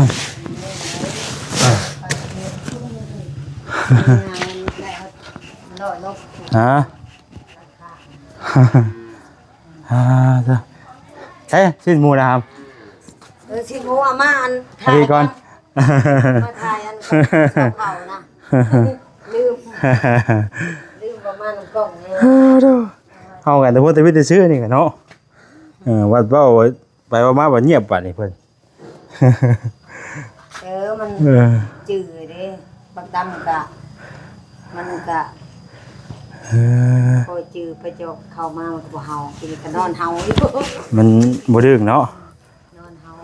ະ? ອ່າ ເອີ ຊີ້ນໝູນະຄັບ ເອີ ຊີ້ນໝູເອົາມາອັນ ພອດີກ່ອນ ມາຖ່າຍອັນເຂົານະ ລືມ ລືມວ່າມານຳກ້ອງນີ້ ເຮົາກັນແຕ່ພົ້ນແຕ່ວິດແຕ່ຊື່ນີ້ກະເນາະ ເອີ ວັດເວົ້າໄປເວົ້າມາບັດງຽບບາດນີ້ເພິ່ນ ເອີ ມັນ ເອີ ຈື່ເດ້ ບັກດຳກະ ມັນກະ ເອີ ພໍຈື່ໄປຈອກເຂົ້າມາ ມັນກະບໍ່ເຫົ່າ ກິນກະນອນເຫົ່າຢູ່ ມັນບໍ່ດຶກເນາະ ນອນເຫົ່າ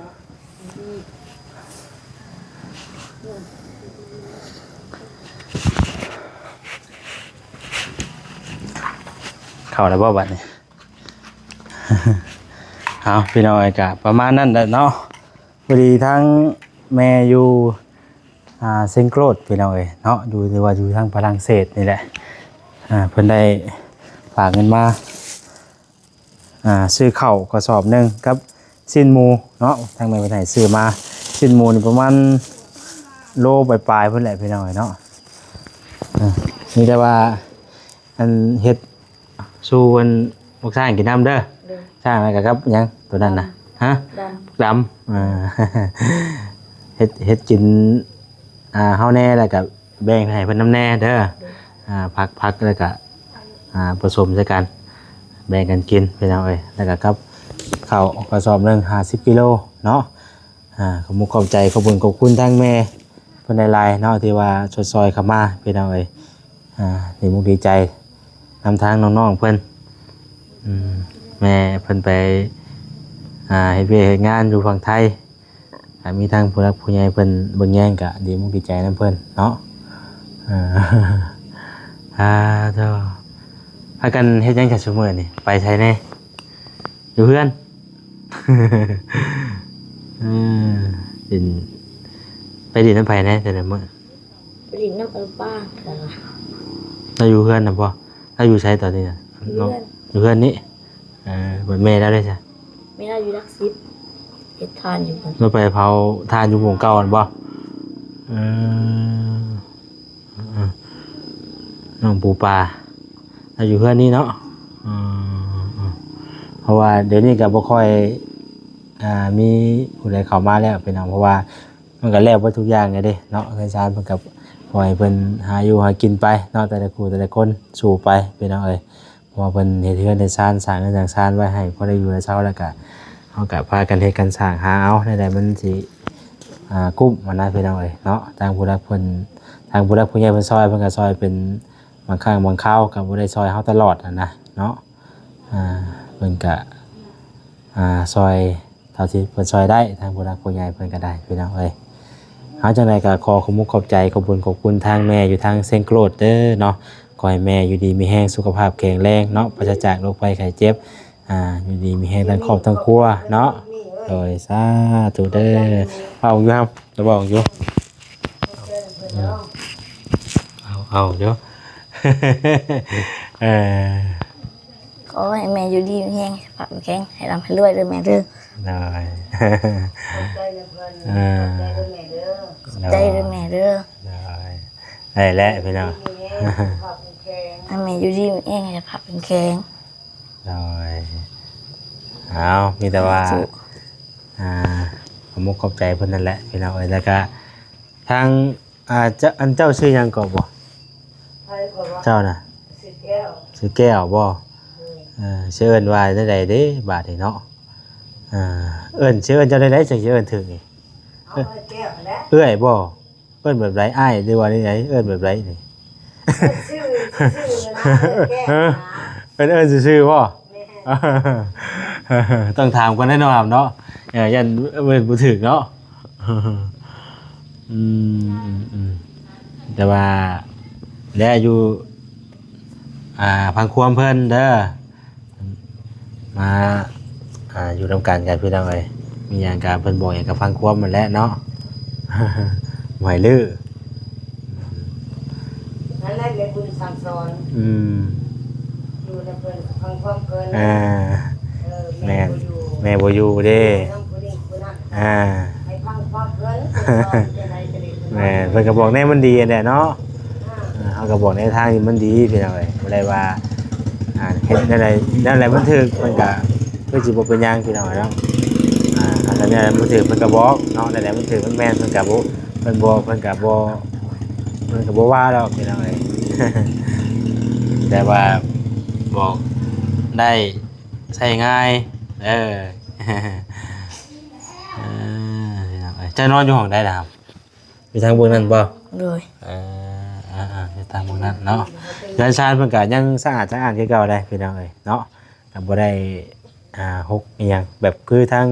ເຂົ້າແລ້ວບໍ່ບາດນີ້? ເອົາ ພີ່ນ້ອງເອີຍ ກະປະມານນັ້ນແຫຼະເນາະ ພໍດີທາງແມ່ຢູ່ ອ່າ ເຊັງໂກຣດ ພີ່ນ້ອງເອີຍເນາະ ຢູ່ ຫຼືວ່າຢູ່ທາງຝຣັ່ງເສດນີ້ແຫຼະ ອ່າ ເພິ່ນໄດ້ຝາກເງິນມາ ອ່າ ຊື້ເຂົ້າກະສອບໜຶ່ງກັບຊີ້ນໝູເນາະ ທາງແມ່ເພິ່ນໃຫ້ຊື້ມາ ຊີ້ນໝູນີ້ປະມານໂລປາຍໆ ພຸ້ນແຫຼະ ພີ່ນ້ອງເອີຍເນາະ ອ່າ ມີແຕ່ວ່າ ອັນເຮັດສູ່ອັນພວກຊ້າງກິນນຳເດີ ໂດຍ ຊ້າງແລ້ວກະກັບຫຍັງໂຕນັ້ນນະ ດຳ ຮະ ດຳ ດຳ ອ່າ ເຮັດ ເຮັດກິນ ອ່າ ເຮົາແດ່ ແລ້ວກະແບ່ງໃຫ້ເພິ່ນນຳແດ່ເດີ ໂດຍ ອ່າ ຜັກ ຜັກ ແລ້ວກະ ອ່າ ປະສົມໃສ່ກັນ ແບ່ງກັນກິນພີ່ນ້ອງເອີຍ ແລ້ວກະກັບເຂົ້າກະສອບໜຶ່ງ ຫ້າສິບກິໂລເນາະ ອ່າ ຂອບມຸກຂອບໃຈ ຂອບບຸນຂອບຄຸນທາງແມ່ເພິ່ນຫຼາຍໆເນາະ ທີ່ວ່າຊົດຊ່ອຍເຂົ້າມາພີ່ນ້ອງເອີຍ ອ່າ ດີມຸກດີໃຈນຳທາງນ້ອງໆເພິ່ນ ອືມ ແມ່ເພິ່ນໄປ ອ່າ ເຮັດວຽກເຮັດງານຢູ່ຝັ່ງໄທ ຖ້າມີທາງຜູ້ຫຼັກຜູ້ໃຫຍ່ເພິ່ນເບິ່ງແຍງກະດີມຸກດີໃຈນຳເພິ່ນເນາະ ເອີ ອາ ໂທ້ ພາກັນເຮັດຫຍັງຊະຊຸມື້ນີ້ ໄປໃສແດ່? ຢູ່ເຮືອນ ເອີ ຫຼິ້ນ ໄປຫຼິ້ນນຳໃຜແດ່ແຕ່ລະມື້? ໄປຫຼິ້ນນຳເອື້ອຍປ້າ ລາວຢູ່ເຮືອນນະບໍ່? ລາວຢູ່ໃສຕອນນີ້ນະ? ຢູ່ເຮືອນ ຢູ່ເຮືອນນີ້ ເອີ ແມ່ລາວເດຊະ? ແມ່ລາວຢູ່ຫຼັກສິບ ເຮັດຖ່ານຢູ່ພຸ້ນ ລາວໄປເຜົາຖ່ານຢູ່ໝ່ອງເກົ່າຫັ້ນບໍ່? ເອີ ນ້ອງປູປາ ລາວຢູ່ເຮືອນນີ້ເນາະ ເອີ ເພາະວ່າດຽວນີ້ກະບໍ່ຄ່ອຍ ອ່າ ມີຜູ້ໃດເຂົ້າມາແລ້ວພີ່ນ້ອງ ເພາະວ່າ ມັນກະແລ້ວເບິດທຸກຢ່າງແລ້ວເດ້ເນາະ ເຮືອນຊານເພິ່ນກະ ຂໍໃຫ້ເພິ່ນຫາຢູ່ຫາກິນໄປເນາະ ແຕ່ລະຄູ່ແຕ່ລະຄົນ ສູ້ໄປພີ່ນ້ອງເອີຍ ເພາະວ່າເພິ່ນເຮັດເຮືອນເຮັດຊານ ສ້າງເຮືອນສ້າງຊານໄວ້ໃຫ້ພໍໄດ້ຢູ່ໄດ້ເຊົາ ແລ້ວກະ ເຮົາກະພາກັນເຮັດກັນສ້າງຫາເອົາ ແນວໃດມັນຊິ ອ່າ ກຸ້ມຫັ້ນນະພີ່ນ້ອງເອີຍເນາະ ທາງຜູ້ຫຼັກເພິ່ນ ທາງຜູ້ຫຼັກຜູ້ໃຫຍ່ເພິ່ນຊ່ອຍ ເພິ່ນກະຊ່ອຍເປັນບາງຄັ້ງບາງຄາວ ກະບໍ່ໄດ້ຊ່ອຍເຮົາຕະຫຼອດຫັ້ນນະເນາະ ອ່າ ເພິ່ນກະ ອ່າ ຊ່ອຍ ເທົ່າທີ່ເພິ່ນຊ່ອຍໄດ້ ທາງຜູ້ຫຼັກຜູ້ໃຫຍ່ເພິ່ນກະໄດ້ພີ່ນ້ອງເອີຍ ເອົາ ຈັ່ງໃດກະຂໍຂອບມຸກຂອບໃຈ ຂອບບຸນຂອບຄຸນທາງແມ່ຢູ່ທາງເຊັງໂກຣດເດີເນາະ ຂໍໃຫ້ແມ່ຢູ່ດີມີແຮງ ສຸຂະພາບແຂງແຮງເນາະ ປາສະຈາກໂລກໄພໄຂ້ເຈັບ ອ່າ ຢູ່ດີມີແຮງທັງຄອບທັງຄົວເນາະ ໂດຍ ສາທຸເດີ ເວົ້າຢູ່ ເວົ້າຢູ່ ເອົາ ເອົາຢູ່ ເອີ ຂໍໃຫ້ແມ່ຢູ່ດີມີແຮງ ສຸຂະພາບແຂງແຮງ ໃຫ້ລ່ຳໃຫ້ລວຍເດີແມ່ເດີ ໂດຍ ຂອບໃຈນຳເພິ່ນ ເອີ ຂອບໃຈເດີແມ່ເດີ ໂດຍ ໄດ້ແຫຼະພີ່ນ້ອງ ໃຫ້ແມ່ຢູ່ດີມີແຮງ ສຸຂະພາບແຂງແຮງ ໂດຍ ເອົາ ມີແຕ່ວ່າ ອ່າ ຂອບມຸກຂອບໃຈເພິ່ນນັ້ນແຫຼະພີ່ນ້ອງເອີຍ ແລ້ວກະທາງ ອ່າ ເຈົ້າ ອັນເຈົ້າຊື່ຫຍັງເກາະບໍ່? ໃຜເຂົາວ່າ ເຈົ້ານະ? ຊື່ແກ້ວ ຊື່ແກ້ວບໍ່? ເອີ ເອີ ຊິເອີ້ນວ່າແນວໃດເດ້ບາດນີ້ເນາະ ອ່າ ເອີ້ນ ຊິເອີ້ນເຈົ້າແນວໃດ ຈັ່ງຊິເອີ້ນຖືກນີ້? ເອົາເອື້ອຍແກ້ວຫັ້ນແຫຼະ ເອື້ອຍບໍ່? ເອີ້ນແບບໃດ ອ້າຍ ຫຼືວ່າແນວໃດ? ເອີ້ນແບບໃດນີ້? ເອີ້ນຊື່ ຊື່ນະ ເອີ້ນແກ້ວນະ ເອີ້ນ ເອີ້ນຊື່ໆບໍ່? ແມ່ນ ຕ້ອງຖາມກ່ອນເດ້ເນາະ ເນາະ ເອີ ຢ້ານເອີ້ນບໍ່ຖືກເນາະ ອືມ ອືມ ແຕ່ວ່າ ແລະ ຢູ່ ອ່າ ຟັງຄວາມເພິ່ນເດີ ມາ ອ່າ ຢູ່ນຳກັນກັນພີ່ນ້ອງເອີຍ ມີຫຍັງກະເພິ່ນບອກຫຍັງກະຟັງຄວາມຫັ້ນແຫຼະເນາະ ບໍ່ໃຫ້ດື້. ນັ້ນແຫຼະແມ່ບຸນສັ່ງສອນ ອືມ ຢູ່ນຳເພິ່ນ ຟັງຄວາມເພິ່ນ ອ່າ ເອີ ແມ່ ແມ່ນ ບໍ່ຢູ່ ແມ່ບໍ່ຢູ່ເດ້ ນຳຜູ້ນີ້ຜູ້ນັ້ນ ອ່າ ໃຫ້ຟັງຄວາມເພິ່ນ ເພິ່ນສອນຈັ່ງໃດກໍດີ ແມ່ນ ເພິ່ນກໍບອກແນວມັນດີຫັ້ນແຫຼະເນາະ ອ່າ ເຮົາກໍບອກແນວທາງທີ່ມັນດີພີ່ນ້ອງເອີຍ ບໍ່ໄດ້ວ່າ ອ່າ ເຮັດແນວໃດ ແນວໃດມັນຖືກ ເພິ່ນກໍຄືຊິບໍ່ເປັນຫຍັງພີ່ນ້ອງເອີຍເນາະ ອ່າ ຖ້າແນວໃດມັນຖືກ ເພິ່ນກໍບອກເນາະ ແນວໃດມັນຖືກມັນແມ່ນ ເພິ່ນກໍບໍ່ ເພິ່ນບໍ່ ເພິ່ນກໍບໍ່ ເພິ່ນກໍບໍ່ວ່າດອກພີ່ນ້ອງເອີຍ ແຕ່ວ່າບອກໄດ້ໃຊ້ງ່າຍ ເອີ ເອີ ພີ່ນ້ອງເອີຍ ເຈົ້ານອນຢູ່ຫ້ອງໃດລະຄັບ? ຢູ່ທາງເບື້ອງນັ້ນບໍ່? ໂດຍ ເອີ ອ່າໆ ຢູ່ທາງເບື້ອງນັ້ນເນາະ ເຮືອນຊານເພິ່ນກໍຍັງສະອາດສະອ້ານຄືເກົ່າໄດ໋ພີ່ນ້ອງເອີຍເນາະ ກໍບໍ່ໄດ້ ອ່າ ຮົກອີ່ຫຍັງ ແບບຄືທາງ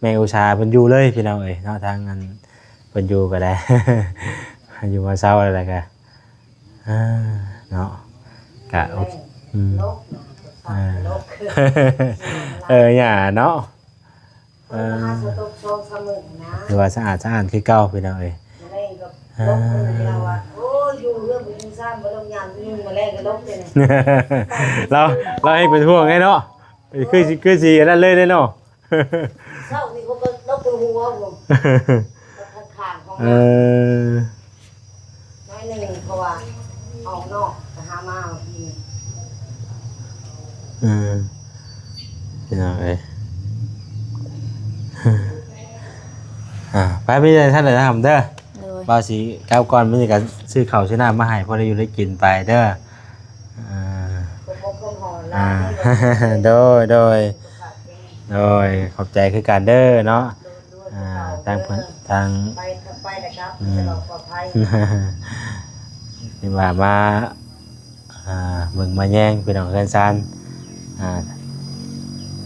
ແມ່ອຸດສາເພິ່ນຢູ່ເລີຍພີ່ນ້ອງເອີຍເນາະ ທາງອັນເພິ່ນຢູ່ກໍໄດ້ ຢູ່ມາເຊົາແລ້ວກໍ ອ່າ ເນາະ ກະໂອເຄ ອືມ ອ່າ ເອີ ຢ່າເນາະ ເອີ ເພິ່ນກໍຫາສະຕົກສອງສາມມື້ນະ ຖືວ່າສະອາດສະອ້ານຄືເກົ່າພີ່ນ້ອງເອີຍ ມື້ແລງກໍລົບເພິ່ນ ອ່າ ລາວວ່າ ໂອ້ຍ ຢູ່ເຮືອນບໍ່ກິນຊາມ ບໍ່ລົງຍາມຢູ່ ມື້ແລງກໍລົບເລີຍ ລາວ ລາວແຮງເປັນຫ່ວງໄດ໋ເນາະ ຄືຊິ ຄືຊິອັນນັ້ນເລີຍເດ້ເນາະ ເຊົ້ານີ້ເຂົາກໍລົບເບິ່ງຫົວພຸ້ນ ຂ້າງໆ ຂອງ ເອີ ໜ້ອຍໜຶ່ງ ເພາະວ່າອອກນອກໄປຫາມາອີກ ເອີ ພີ່ນ້ອງເອີຍ ອ່າ ໄປ ໄປທາງໃດທາງເດີ ໂດຍ ບ່າວຊິກັບກ່ອນ ມື້ນີ້ກໍຊື້ເຂົ້າຊື້ນ້ຳມາໃຫ້ ພໍໄດ້ຢູ່ໄດ້ກິນໄປເດີ ອ່າ ອ່າ ໂດຍ ໂດຍ ໂດຍ ຂອບໃຈຄືກັນເດີເນາະ ອ່າ ທາງເພິ່ນ ທາງ ໄປ ໄປແລ້ວກັບ ອືມ ຕະຫຼອດປອດໄພ ທີ່ວ່າມາ ອ່າ ເບິ່ງມາແຍງພີ່ນ້ອງເຮືອນຊານ ອ່າ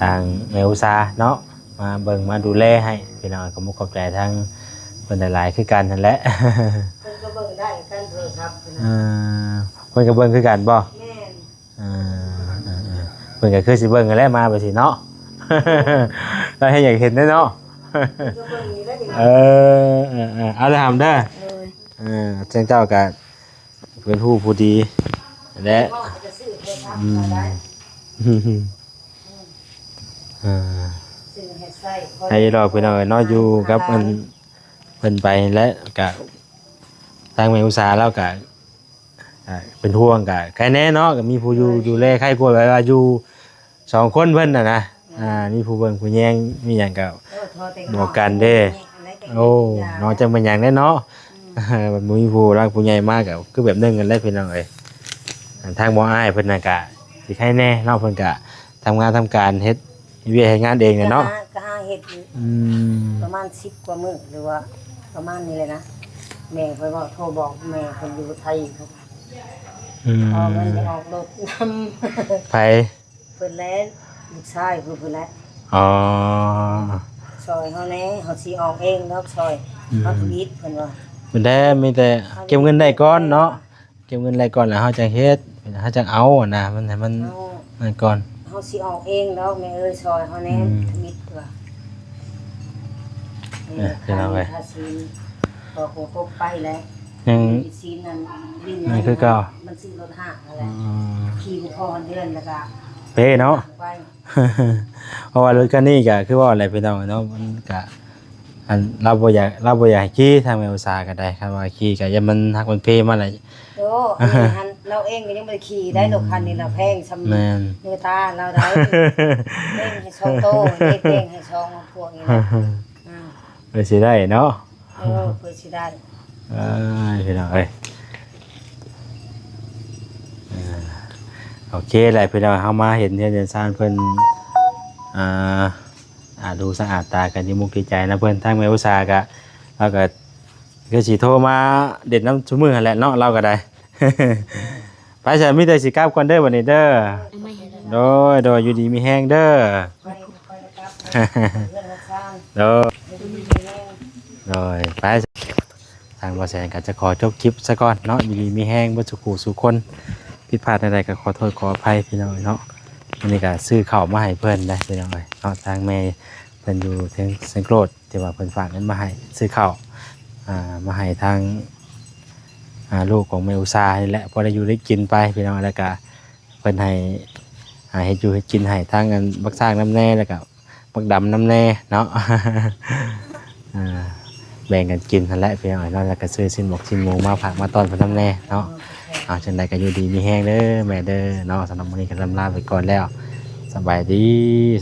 ທາງແມ່ອຸດສາເນາະ ມາເບິ່ງມາດູແລໃຫ້ພີ່ນ້ອງ ກໍຂອບໃຈທາງເພິ່ນຫຼາຍໆຄືກັນຫັ້ນແຫຼະ ເພິ່ນກໍເບິ່ງໄດ້ກັນໂທລະສັບ ອ່າ ເພິ່ນກໍເບິ່ງຄືກັນບໍ່? ແມ່ນ ເອີ ເອີ ເອີ ເພິ່ນກໍຄືຊິເບິ່ງຫັ້ນແຫຼະ ມາແບບຊີ້ເນາະ ລາວແຮງຢາກເຫັນເດ້ເນາະ ເພິ່ນກໍເບິ່ງຢູ່ແລ້ວ ເອີ ເອີ ເອີ ເອົາເດີຫຳເດີ ໂດຍ ເອີ ເຊິ່ງເຈົ້າກໍເປັນຜູ້ ຜູ້ດີແຫຼະ ອືມ ເອີ ໃຫ້ດອກພີ່ນ້ອງເອີຍເນາະ ຢູ່ກັບອັນເພິ່ນໄປແຫຼະ ກະທາງແມ່ອຸດສາລາວກະ ອ່າ ເປັນຫ່ວງກະໃຄແນ່ເນາະ ກະມີຜູ້ຢູ່ ໂດຍ ດູແລ ໃຄກວ່າແບບວ່າຢູ່ສອງຄົນເພິ່ນນະນະ ອ່າ ມີຜູ້ເບິ່ງຜູ້ແຍງ ມີຫຍັງກະ ເອີ ບອກກັນເດ້ ໂອ້ ນອກຈາກແມ່ນຫຍັງແດ່ເນາະ ອືມ ບໍ່ມີຜູ້ຫຼັກຜູ້ໃຫຍ່ມາກະຄືແບບໜຶ່ງຫັ້ນແຫຼະພີ່ນ້ອງເອີຍ ທາງໝໍອ້າຍເພິ່ນນະກະຊິໃຄແນ່ເນາະ ເພິ່ນກະທຳງານທຳການເຮັດ ເຮັດວຽກເຮັດງານເອງແຫຼະເນາະ ກໍຫາ ກໍຫາເຮັດຢູ່ ອືມ ປະມານສິບກວ່າມື້ ຫຼືວ່າປະມານນີ້ແຫຼະນະ ແມ່ເພິ່ນເວົ້າ ໂທບອກແມ່ເພິ່ນຢູ່ໄທ ອືມ ເອົາເງິນໄປອອກລົດນຳ ໃຜ? ເພິ່ນແຫຼະ ລູກຊາຍເພິ່ນ ເພິ່ນແຫຼະ ອໍ ຊ່ອຍເຮົາແດ່ ເຮົາຊິອອກເອງດອກ ຊ່ອຍ ອືມ ເຮົາທຳອິດ ເພິ່ນວ່າ ເພິ່ນແດ່ ມີແຕ່ເກັບເງິນໄດ້ກ່ອນເນາະ ເກັບເງິນໄດ້ກ່ອນແລ້ວເຮົາຈັ່ງເຮັດ ເຮົາຈັ່ງເອົາຫັ້ນນະ ມັນໃຫ້ມັນ ເຮົາ ນັ້ນກ່ອນ ເຮົາຊິອອກເອງດອກແມ່ເອີຍ ຊ່ອຍເຮົາແດ່ ອືມ ທຳອິດວ່າ ເອີ ພີ່ນ້ອງເອີຍ ຄ່າສີນ ກໍຄົບໄປແລ້ວ ຍັງ ສີນນັ້ນ ນີ້ຄືເກົ່າ ມັນຊື້ລົດຫ້າງຫັ້ນແຫຼະ ອືມ ຂີ່ບໍ່ພໍເດືອນແລ້ວກໍເປເນາະ ໄປ ເພາະວ່າລົດຄັນນີ້ກໍຄືເວົ້າແຫຼະພີ່ນ້ອງເນາະ ມັນກໍ ອັນ ລາວບໍ່ຢາກ ລາວບໍ່ຢາກໃຫ້ຂີ່ ທາງແມ່ອຸດສາກໍໄດ້ ຄັນວ່າຂີ່ກໍຢ່າ ມັນຫັກມັນເພມາແຫຼະ ໂອ້ ອັນນີ້ຫັ້ນ ລາວເອງກໍຍັງບໍ່ໄດ້ຂີ່ໄດ້ ອືມ ລົດຄັນນີ້ລະແພງສ່ຳ ແມ່ນ ມືຕາລາວໄດ້ ແພງໃຫ້ສອງໂຕ ເຮັດແພງໃຫ້ສອງພວກນີ້ນະ ອ່າ ເພື່ອຊິໄດ້ເນາະ ເອີ ເພື່ອຊິໄດ້ ເອີຍ ພີ່ນ້ອງເອີຍ ເອີ ໂອເຄແຫຼະພີ່ນ້ອງ ເຮົາມາເຫັນເຮືອນຊານເພິ່ນ ອ່າ ອ່າ ດູສະອາດຕາກັນ ດີມຸກດີໃຈນຳເພິ່ນ ທາງແມ່ອຸດສາກະ ລາວກະຄືຊິໂທມາເດັດນຳຊຸມື້ຫັ້ນແຫຼະເນາະ ລາວກະໄດ້ ໄປຊະ ມີແຕ່ຊິກັບກ່ອນເດີບັດນີ້ເດີ ໂດຍ ໂດຍ ຢູ່ດີມີແຮງເດີ ໂດຍ ໂດຍ ໄປ ທາງບໍ່ແສນກໍຈະຂໍຈົບຄລິບຊະກ່ອນເນາະ ຢູ່ດີມີແຮງເບິດສູ່ຜູ້ສູ່ຄົນ ຜິດພາດແນວໃດກໍຂໍໂທດຂໍອະໄພພີ່ນ້ອງເນາະ ອັນນີ້ກໍຊື້ເຂົ້າມາໃຫ້ເພິ່ນໄດ໋ພີ່ນ້ອງເອີຍເນາະ ທາງແມ່ເພິ່ນຢູ່ເທິງເຊງໂກຣດ ທີ່ວ່າເພິ່ນຝາກເງິນມາໃຫ້ຊື້ເຂົ້າ ອ່າ ມາໃຫ້ທາງ ອ່າ ລູກຂອງແມ່ອຸສານີ້ແຫຼະ ພໍໄດ້ຢູ່ໄດ້ກິນໄປພີ່ນ້ອງ ແລ້ວກະເພິ່ນໃຫ້ ອ່າ ເຮັດຢູ່ເຮັດກິນໃຫ້ທາງອັນບັກຊ້າງນຳແດ່ ແລ້ວກະບັກດຳນຳແດ່ເນາະ ອ່າ ແບ່ງກັນກິນຫັ້ນແຫຼະພີ່ນ້ອງເນາະ ແລ້ວກະຊື້ຊີ້ນໝົກຊີ້ນໝູມາຝາກມາຕ້ອນເພິ່ນນຳແດ່ເນາະ. ເອົາ ຈັ່ງໃດກໍຢູ່ດີມີແຮງເດີແມ່ເດີເນາະ ສຳລັບມື້ນີ້ກໍລ່ຳລາໄປກ່ອນແລ້ວ ສະບາຍດີ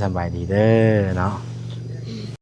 ສະບາຍດີເດີເນາະ.